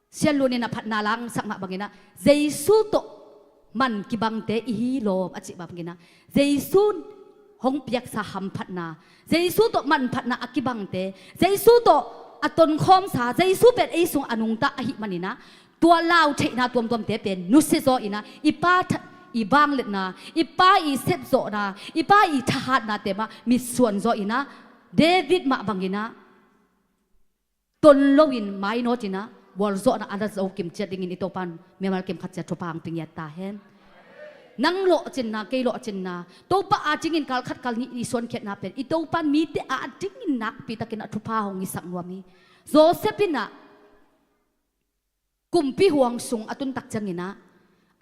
Sian Lun in a phatna langsak mah bangin ah Jesu tawh man kibangte i hi lawm a cih bangin ah Jesu hong piaksa hamphatna, Jesu tawh manphatna a kibangte, Jesu tawh a tonkhawmsa, Jesu pen ei sung a nungta ahih manin ah tua lau theihna tuamtuamte pen nusia zaw in ah i Pa tha-, i vangliatna, i Pa i sepzawhna, i Pa i thahatnate mah mitsuan zaw in ah David mah bangin ah ton loin mainawt in ah gualzawhna a la zo kim ciat dingin i Topa in mimal kim khat ciat thupha hong pia ngiat ta hen. Nang lawhcinna, kei lawhcinna, Topa adingin kal khat kal nih i suankhiatna pen i Topa in mite adingin nakpi takin ah thupha hong hisak nuam hi. Joseph in ah kumpi huang sung a tun tak ciangin ah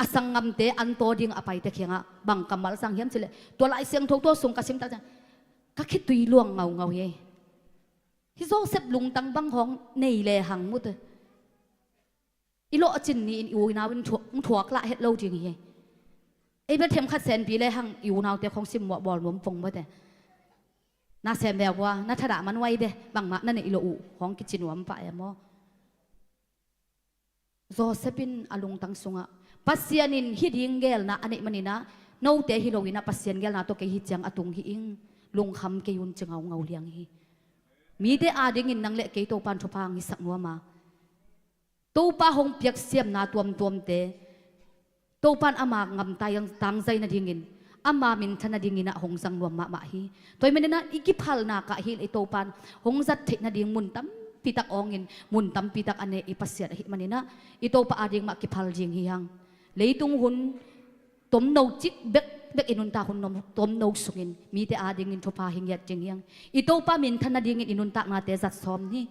a sanggamte an taw ding a paite kiangah bang kammal sang hiam cih leh, tua Lai Siangtho tua sung ka sim tak ciang ka khitui luang ngaungau hi. Hih Joseph lungtang bang hong nei lehang mute, i lawhcin ni-in i unau in thuak, thuak lah het lo ding hi. Ei bel themkhat senpi lehang i unaute khong sim muah bawl nuam pong mute. Na sem veu ua, na thadah man uai ve, bangmah na neih loh uh hong kici nuam pah e maw? Joseph in a lungtang sungah Pasian in hih ding geelna a neih manin ah note hi loin ah Pasian geelna tawh kei hi ciang a tung hi ing, lungkham kei un ci ngaungau liang hi. Mite adingin nang le kei Topa in thupha hong hisak nuam a, Topa hong piak siamna tuamtuamte Topa in ama ngamtai tangzai nadingin, ama minthan nadingin ah hong zang nuam mahmah hi. Tua hi manin ah i kiphalna kah hi leh i Topa in hong zat theih nading mun tampi tak awngin, mun tampi tak a ne i Pasian ahih manin ah i Topa ading mah kiphal ding hi hang. Leitung hun tomno cik bekbek i nuntak hun tomno sungin mite adingin thupha hi ngiat ding hi hang. I Topa minthan nadingin i nuntaknate zat sawm ni.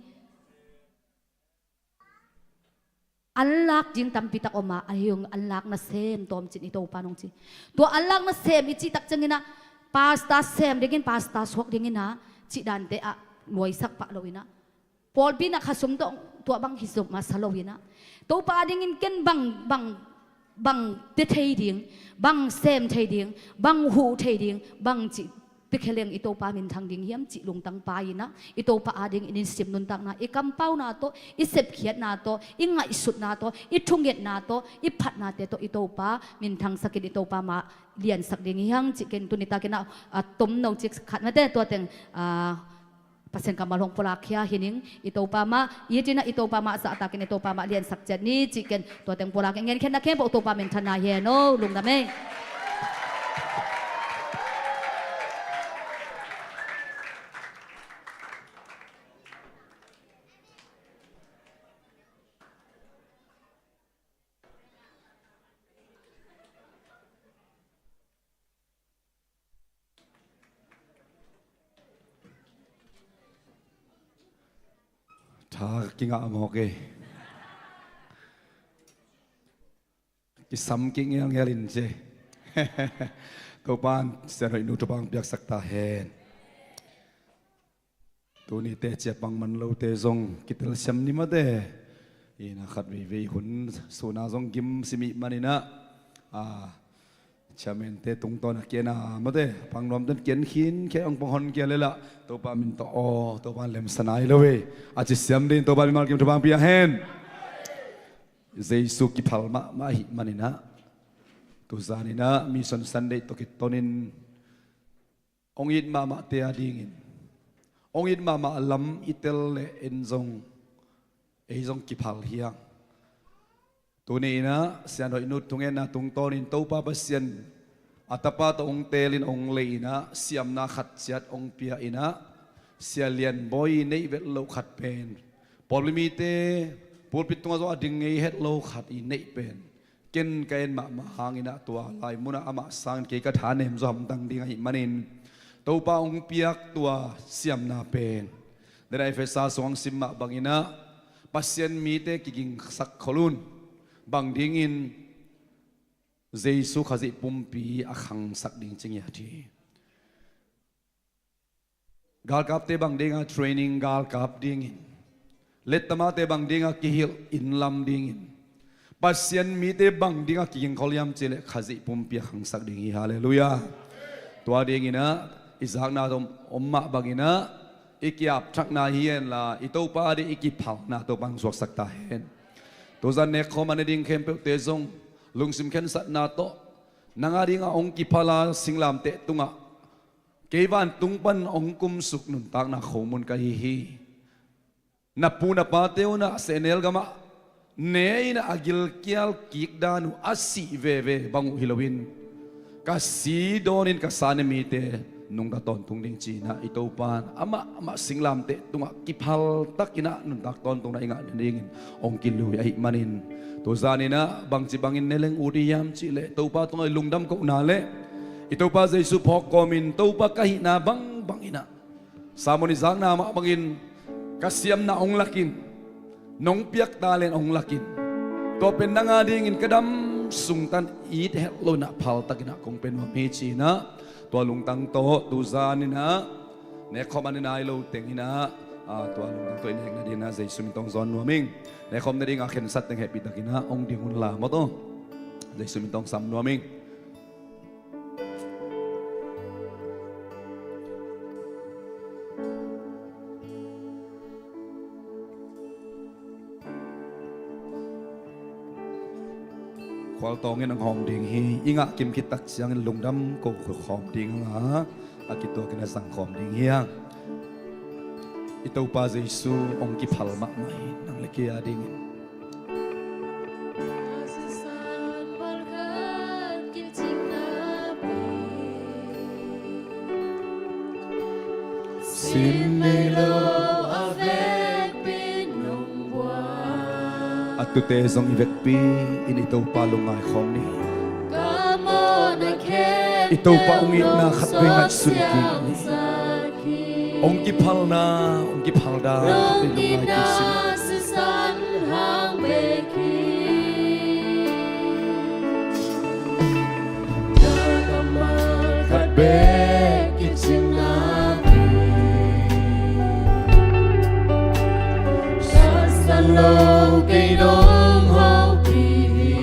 An lak ding tampi tak om a, ahi hang an lak nasem tawm cin i Topa nong ci. Tua an lak nasem i cih tak ciangin ah pastor sem dingin, pastor suak dingin ah cih dante ah luaisak pah loin ah, pawlpi in ah khasum tawh tuah bang hi zop masa loin ah, Topa dingin ken bang, bang, bang pia thei ding, bang sem thei ding, bang huh thei ding, bang cih piakhia leng i Topa minthang ding hiam cih lungtang pai in ah, i Topa adingin i nisim nuntakna, i kampauna tawh, i sepkhiatna tawh, i ngaihsutna tawh, i thungetna tawh, i phatnate tawh i Topa minthangsakin i Topa mah liansak ding hi hang cih ken tuni takin ah, a tomno cik khat mate tua teng, a, Pasian kammal hong pulak khia hi ning, i Topa mah it in ah, i Topa mah zahtakin i Topa mah liansak ciat ni cih ken tua teng pulak hi. Ngenkhiatna khempeuh Topa minthanna hi hen aw, lungdam ei. Tha ka kingah mawk e. Kisam kingelngel in ci. Topa in Sian Hoih nu thupha hong piaksak ta hen. Tuni teh ciah pang man lote zong kitelsiam ni mate. Ina khat veivei hun suna zong gim si mih manin ah, a, chairman te tungtawn a kian a mate, pang nuamten kian khin khia ong pang hon kia lela, Topa min tawh aw, Topa lemsa nai lo e, a ci siam ding Topa mimal kim thupha hong pia hen. Jesu kiphal mahmah ahih manin ah, tuzan in ah Mission Sunday tawh kitonin ong it mahmahte adingin, ong it mahmah lam i tel leh en zong, ei zong kiphal hi hang. Tuni in ah Sian Hoih nu thungetna tungtawnin Topa Pasian a Tapa tawh ong teelin ong lei in ah, siamna khat ciat ong pia in ah, Sia Lian Bawi i neih vet loh khat pen, pawlpi mite pulpit tungah zong a ding ngei het lo khat i neih pen Ken ka en mahmah hangin ah tua lai munah amah sangin kei ka thanem zaw hamtang ding ahih manin Topa hong piak tua siamna pen, nidang Efesa sungah sim mah bangin ah Pasian mite kigingsak khol un. Bang dingin? Jesu Khazih pumpi a khangsak ding ci ngiat hi. Galkapte bang dinga training galkap dingin, lettamate bang dinga kihilh innlam dingin, Pasian mite bang dinga kigingkhol hiam cihleh Khazih pumpi a khangsak ding hi. Halleluiah. Tua dingin ah i zakna om, om mah bangin ah i kiapthakna hi henla, i Topa ding i kiphalna Topa hong suaksak ta hen. Tuzan nekkhawm a ne ding khempeuhte zong lungsim khensatna tawh, nang a dinga hong kiphala singlamteh tungah kei vantung pan hong kumsuk nuntakna khomun ka hi hi. Na pu na pate un ah sehnel gamah ne in ah a gilkial kik dan uh a sih veve bang uh hi loin, ka si dawnin ka sa ne mite nungta tawntung ding ci-in ah i Topa in amah, amah singlamteh tungah kiphal takin ah nuntak tawntungna i ngah dingin hong kilui ahih manin, tuzan in ah bangci bangin ne leng ut i hiam cihleh Topa tungah i lungdam kohna le i Topa Jesu phawk kawmin Topa ka hihna bangbang in ah Samuel i zakna mah bangin ka siamna hong lakin, nong piak talent hong lakin, tua pen nang a dingin ka dam sung tan it het lo in ah phal takin ah kong pia nuam hi ci-in ah tua lungtang tawh tuzan in ah nekkhawm a ne nai lo teng in ah, ah, tua lungtang tawh i nek nadingin ah Jesu min tawh hong zawn nuam ing. Nekkhawm nadinga khensat teng hehpih takin ah hong ding un la maw taw. Jesu min tawh hong sam nuam ing. Khualtawng in hong hawm ding hi. I ngah kim khit tak ciangin lungdam ko khawm ding a, a kituakin a zang khawm ding hi a. I Topa Jesu hong kiphal mahmah hi, nang le kei a dingin. Sin nei lo a vekpi nong buak. A tute zong i vekpi in i Topa lungngai khawm ni. I Topa hong itna khat vei ngaihsun kik ni. Hong kiphalna, hong kiphalna khat vei lungngai kik sin. Khat bek i cingna hi. Sa sa lo kei dong hopih hi.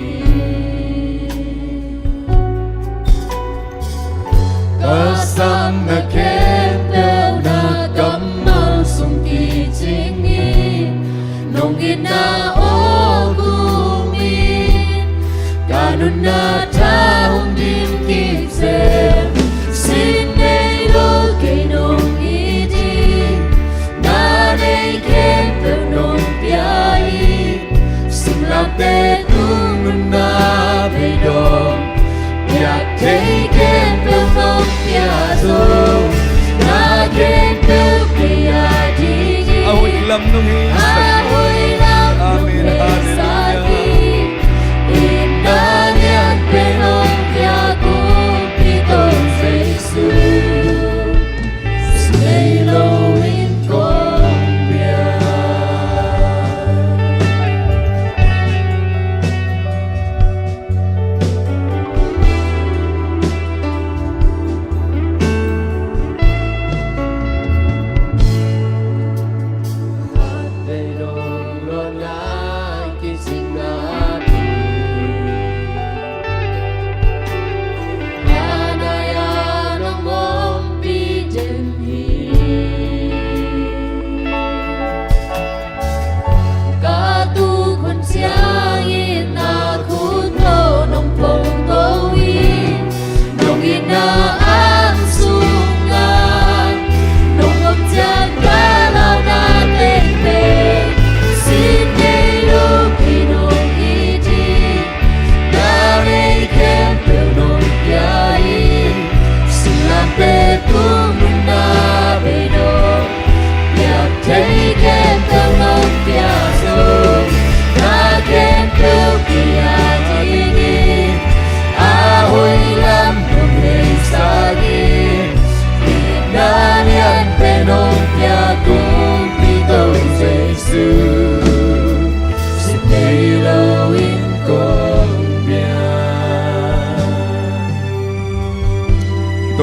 Ka samna khempeuh na kammal sung kicing hi. Nong itna aw kumin ka nunna tha hong dim kik zel.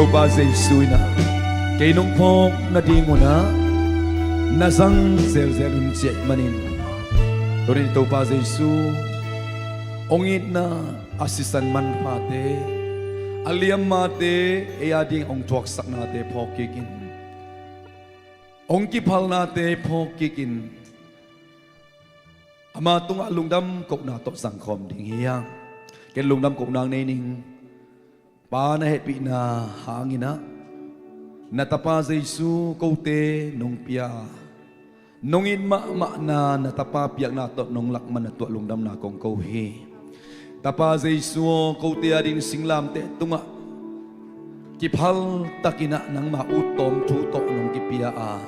Topa Jesu in ah kei nong phawk nadingun ah na zang zelzel un ci ahih manin, tuni-in Topa Jesu hong itna, a sisan manphate, a liammate, ei ading hong thuaksaknate phawk kikin, hong kiphalnate phawk kikin, ama tungah lungdam kohna tawh zangkhawm ding hi hang. Ken lungdam kohna nei ning. Pa, na hehpihna hangin ah na Tapa Jesu kote nong pia a, nong it mahmahna na Tapa piakna tawh nong lak man a tuah lungdamna kong ko hi. Tapa Jesu aw, kote ading singlamteh tungah kiphaltakin ah nangma uttawm thu tawh nong kipia a,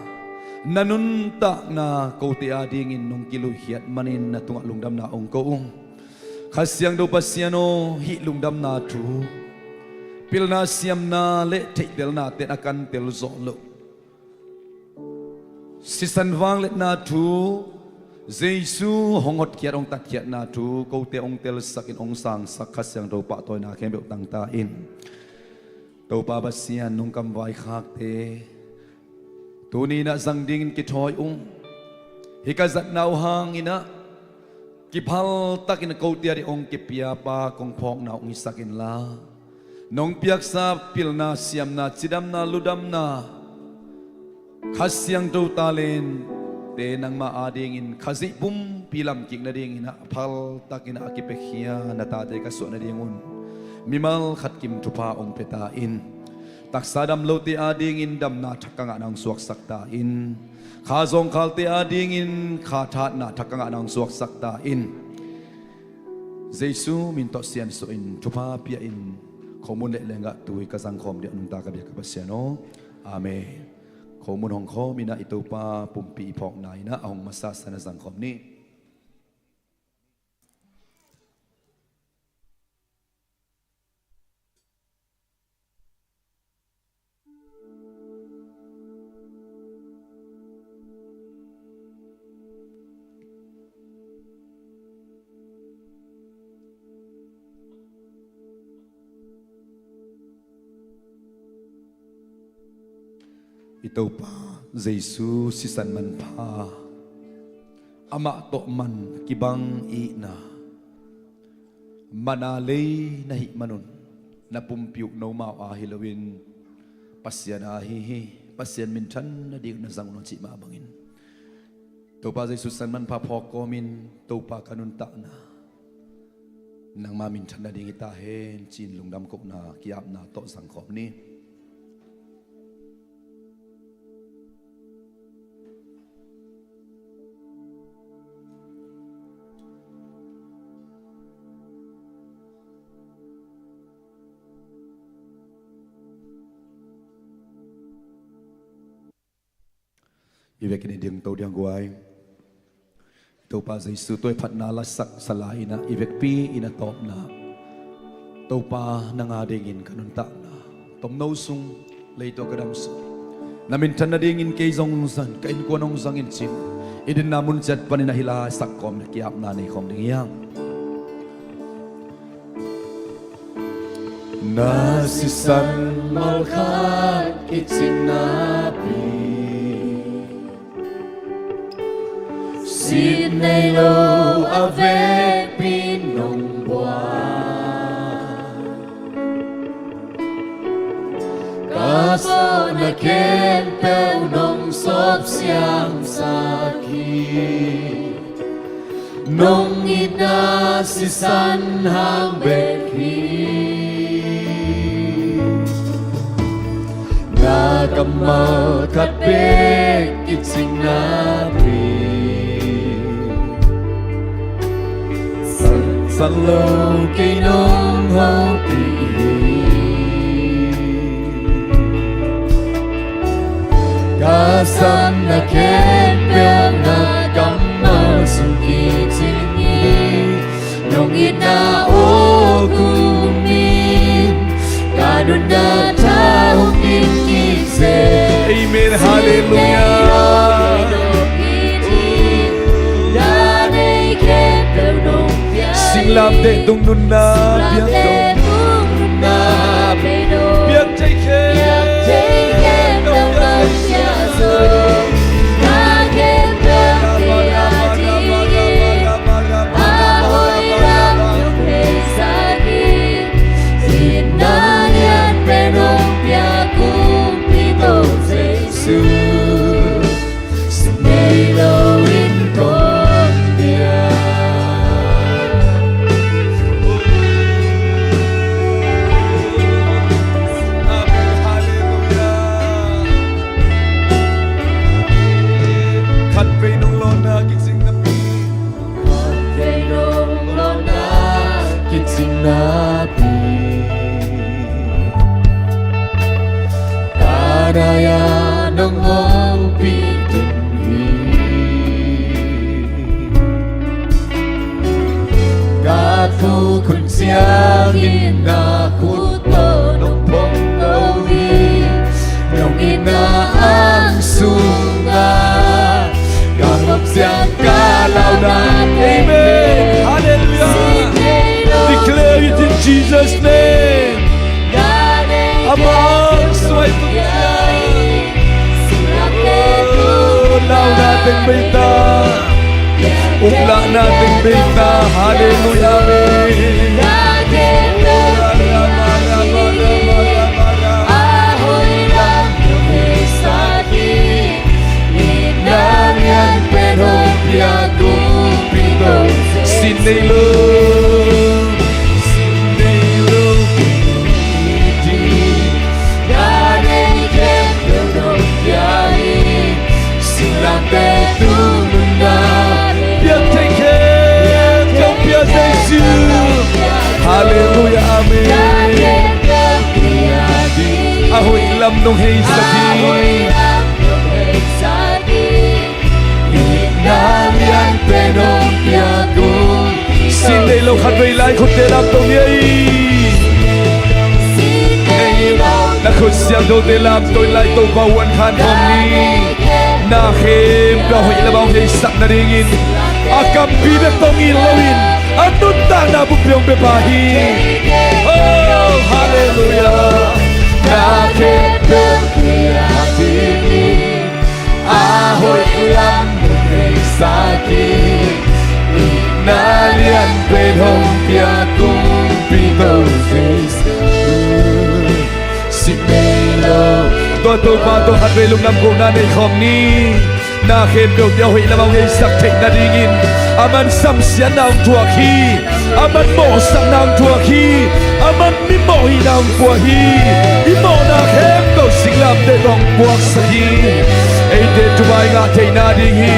na nuntakna kote adingin nong kiluikhiat manin na tungah lungdamna hong ko ung. Kha Siangtho Pasian aw, hih lungdamna thu, pilna siamna le theihtelnate in a kantel zawh loh sisan vangliatna thu, Jesu hong hotkhiat hong tatkhiatna thu kote hong telsakin hong sangsak Kha Siangtho pahtawina khempeuh tangta in, Topa Pasian, nong kamvaikhakte tuni-in ah zang dingin kithawi ung. Hih ka zatna uh hangin ah kiphaltakin kote ading hong kipia pa kong phawkna hong hisak inla, nong piaksa pilna siamna, cidamna ludamna, Kha Siangtho talente nangma adingin Khazih pumpi lamkik nadingin ah phaltakin ah a kipiakhia na tate ka suah nadingun mimal khat kim thupha hong pia ta in. Taksa dam lote adingin damna thak ka ngahna hong suaksak ta in. Kha zawngkhalte adingin kha thatna thak ka ngahna hong suaksak ta in. Jesu min tawh siansuahin thupha pia-in, khomun le lenggah tui ka zangkhawm ding a nungta ka biak ka Pasian aw. Amen. Khomun hong khawmin ah i Topa pumpi i phawkna in ah a hong masa san a zangkhawm ni. I Topa Jesu sisan manpha, amah tawh man kibang itna, mana lei na hih manun na pumpi uh nomau a hi loin Pasian a hi hi. Pasian minthan nading na zang un aw cih mah bangin, Topa Jesu sisan manpha phawk kawmin, Topa ka nuntakna nangma minthan nading hi ta hen ci-in lungdam kohna ki-apna tawh zangkhawm ni. I vekin i dingto ding guai. Topa Jesu tuaiphatna lasak sala in ah i vekpi in a tawpna, Topa nang a dingin ka nuntakna tomno sung, leitawh ka dam sung, na minthan nadingin kei zong zang, ka innkuan hong zang in ci-in i dinna mun ciat panin a hila sak kawm le ki-apna nei khawm ding hi hang. Na sisan malkhat kicingna pi, sit nei lo a vekpi nong buai. Ka sawhna khempeuh nong sawp siangsak hi. Nong itna sisan hang bek hi. Na kammal khat bek kicingna pi, sang, sang lo kei nong hopih hi. Ka sawhna khempeuh na kammal sung kicing hi. Nong itna aw kumin ka nunna tha hong in kik zen. Amen. Hallelujah. Singlamteh tung nunna piak dong, piak thei khe. Cinapi tanaya nong hong pitin hi. Ka thu khun ciangin na khut tawh nong phong ko hi. Nong itna ang sungah ka ngom ciang ka launa. Amen. Hallelujah. Declare it in Jesus' name. Amang suai tung ciang. Oh, launa teng beita. Uplahna teng beita. Hallelujah. Amen. Sin nei lo. Sin nei lo. Piak thei khempeuh pia Jesu. Hallelujah, amen. A hoih lam nong heisak hi. Sin nei lo khatvei lai khutte lamto ni ei. Na khut siangthote lamto in lai Topa huan khan khawm ni. Na khempeuh a hoih lamah hong heisak nadingin a kampi bek tawh ngin loin a nuntakna buppi hong pia pa hi. Oh, hallelujah. Na khempeuh a hoih lam nong heisak hi. Itna lian pen hong pia kumpi to Jesu. Sin nei lo. Tua Topa tawh khatvei lungdam kohna nei khawm ni. Na khempeuhte a hoih lamah hong heisak theih nadingin a man samsiatna hong thuak hi. A man mawhsakna hong thuak hi. A man mimawh hihna hong pua hi. I mawhna khempeuh singlamteh tawh hong puaksak hi. Eite thubai ngah theih nading hi.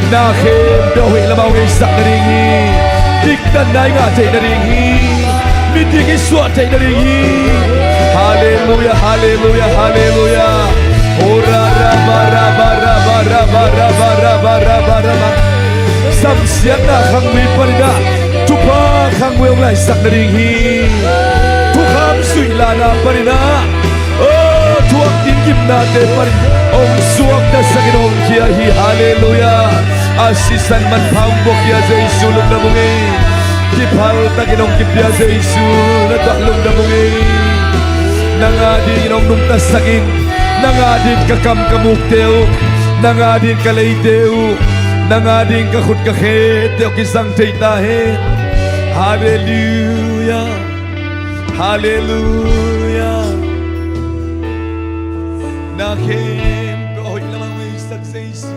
Na khempeuh a hoih lamah hong heisak nading hi. Diktatna i ngah theih nading hi. Midik i suah theih nading hi. Hallelujah, hallelujah, hallelujah. Oh, ra, ra, ba, ra, ba, ra, ba, ra, ba, ra, ba, ra, ba, ra, ba, ra, ba. Samsiatna khangmui panin ah thupha khangmui hong laisak nading hi. Thukham zuih lahna panin ah, oh, thuak ding gimnate panin hong suaktasak in hong khia hi. Hallelujah. A sisan manpha hong buak hi a Jesu, lungdam ung ei. Kiphaltakin hong kipia Jesu, na tuah lungdam ung ei. Nang adingin hong nungtasak in. Nang adingin ka kam ka mukte uh, nang adingin ka leite uh, nang adingin ka khut ka khete uh kisang thei ta hen. Hallelujah. Hallelujah. Na khempeuh a hoih lamah hong heisak Jesu.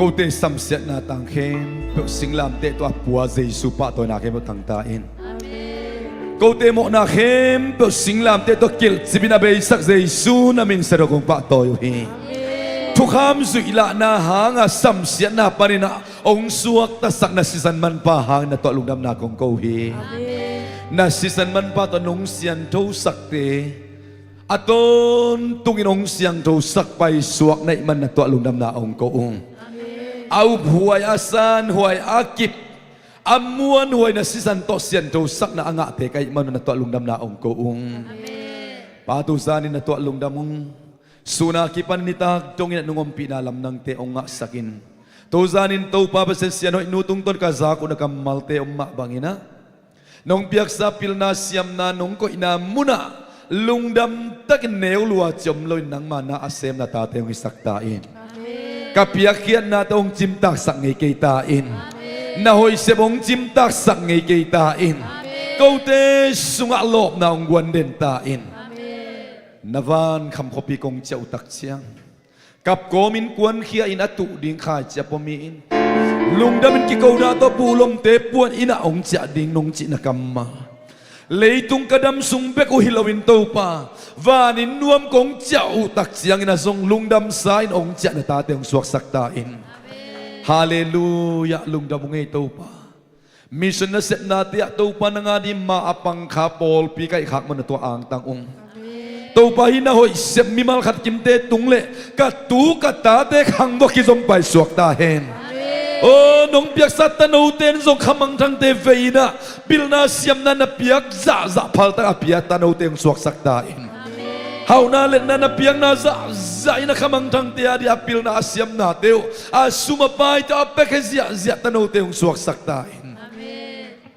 Kote samsiatna tang khempeuh singlamteh tawh a pua Jesu pahtawina khempeuh tang ta in. Amen. Kote mawhna khempeuh singlamteh tawh kilhcip in a beisak Jesu na min siangtho kong pahtawi uh hi. Amen. Thukham zuih lahna hanga samsiatna panin ah hong suaktasak na sisan manpha hangin na tuah lungdamna kong ko uh hi. Amen. Na sisan manpha tawh nong sianthosakte a tawntungin hong siangthosak paisuak na hih man na tuah lungdamna hong ko ung. Amen. A uphuai, a sanhuai, a kip, a muanhuai na sisan tawh sianthosakna a ngahte ka hih man uh na tuah lungdamna hong ko ung. Amen. Pa, tu zanin na tuah lungdam ung. Sun a kipan nitak dongin a nung ompihna lamdangte hong ngahsak in. Tu zanin Topa Pasian sianhoih nu tungtawn ka zak uh na kammalte om mah bangin ah nong piaksa pilna siamna nong koihna munah lungdam takin neu lua ci om loin nangma na a sem na tate hong hisak ta in. Amen. Ka piakkhiatnate hong cimtaksak ngei kei ta in. Amen. Na hoih sep hong cimtaksak ngei kei ta in. Amen. Kote sungah lawpna hong guan den ta in. Amen. Na vankham khuapi kong ciah uh tak ciang kapkawmin kuankhia in a tuh ding khaici a pua mi in lungdamin kikona tawh puh lomte puan innah hong ciah ding nong cihna kammal Leitung ka dam sung bek uh hi loin Topa, vanin nuam kong ciah uh tak ciangin a zong lungdamsa in hong ciah na tate hong suaksak ta in. Halleluiah, lungdam uh ngei Topa. Mission nasepnate ah Topa nang a ding ma a pangkha pawlpi kaihkhak man na tua angtang ung. Topa hih na hoih sep mimal khat kimte tung le ka tu ka tate khang vua kizom pai suak ta hen. Aw, nong piaksa tanote in zong khamangthangte vei in ah pilna siamna na piak zahzah phaltak a pia tanote hong suaksak ta in. Hauhna letna na piakna zahzah in a khamangthangte a ding a pilna a siamnate uh a sum a paite uh a pekhe ziahziah tanote hong suaksak ta in.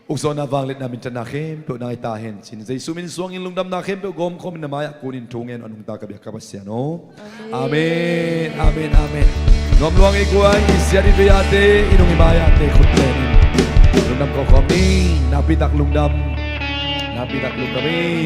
Ukzawhna vangliatna minthanna khempeuh nang hi ta hen cin Jesu min suangin lungdamna khempeuh gawmkhawmin na mai-ah kunin thu ngen a nungta ka biak ka Pasian aw. Amen, amen, amen. Nuam luang i guai i siat i vei-ate i nung i mai-ate khut pen in lungdam kawkhawm ni. Nakpitak lungdam. Nakpitak lungdam hi.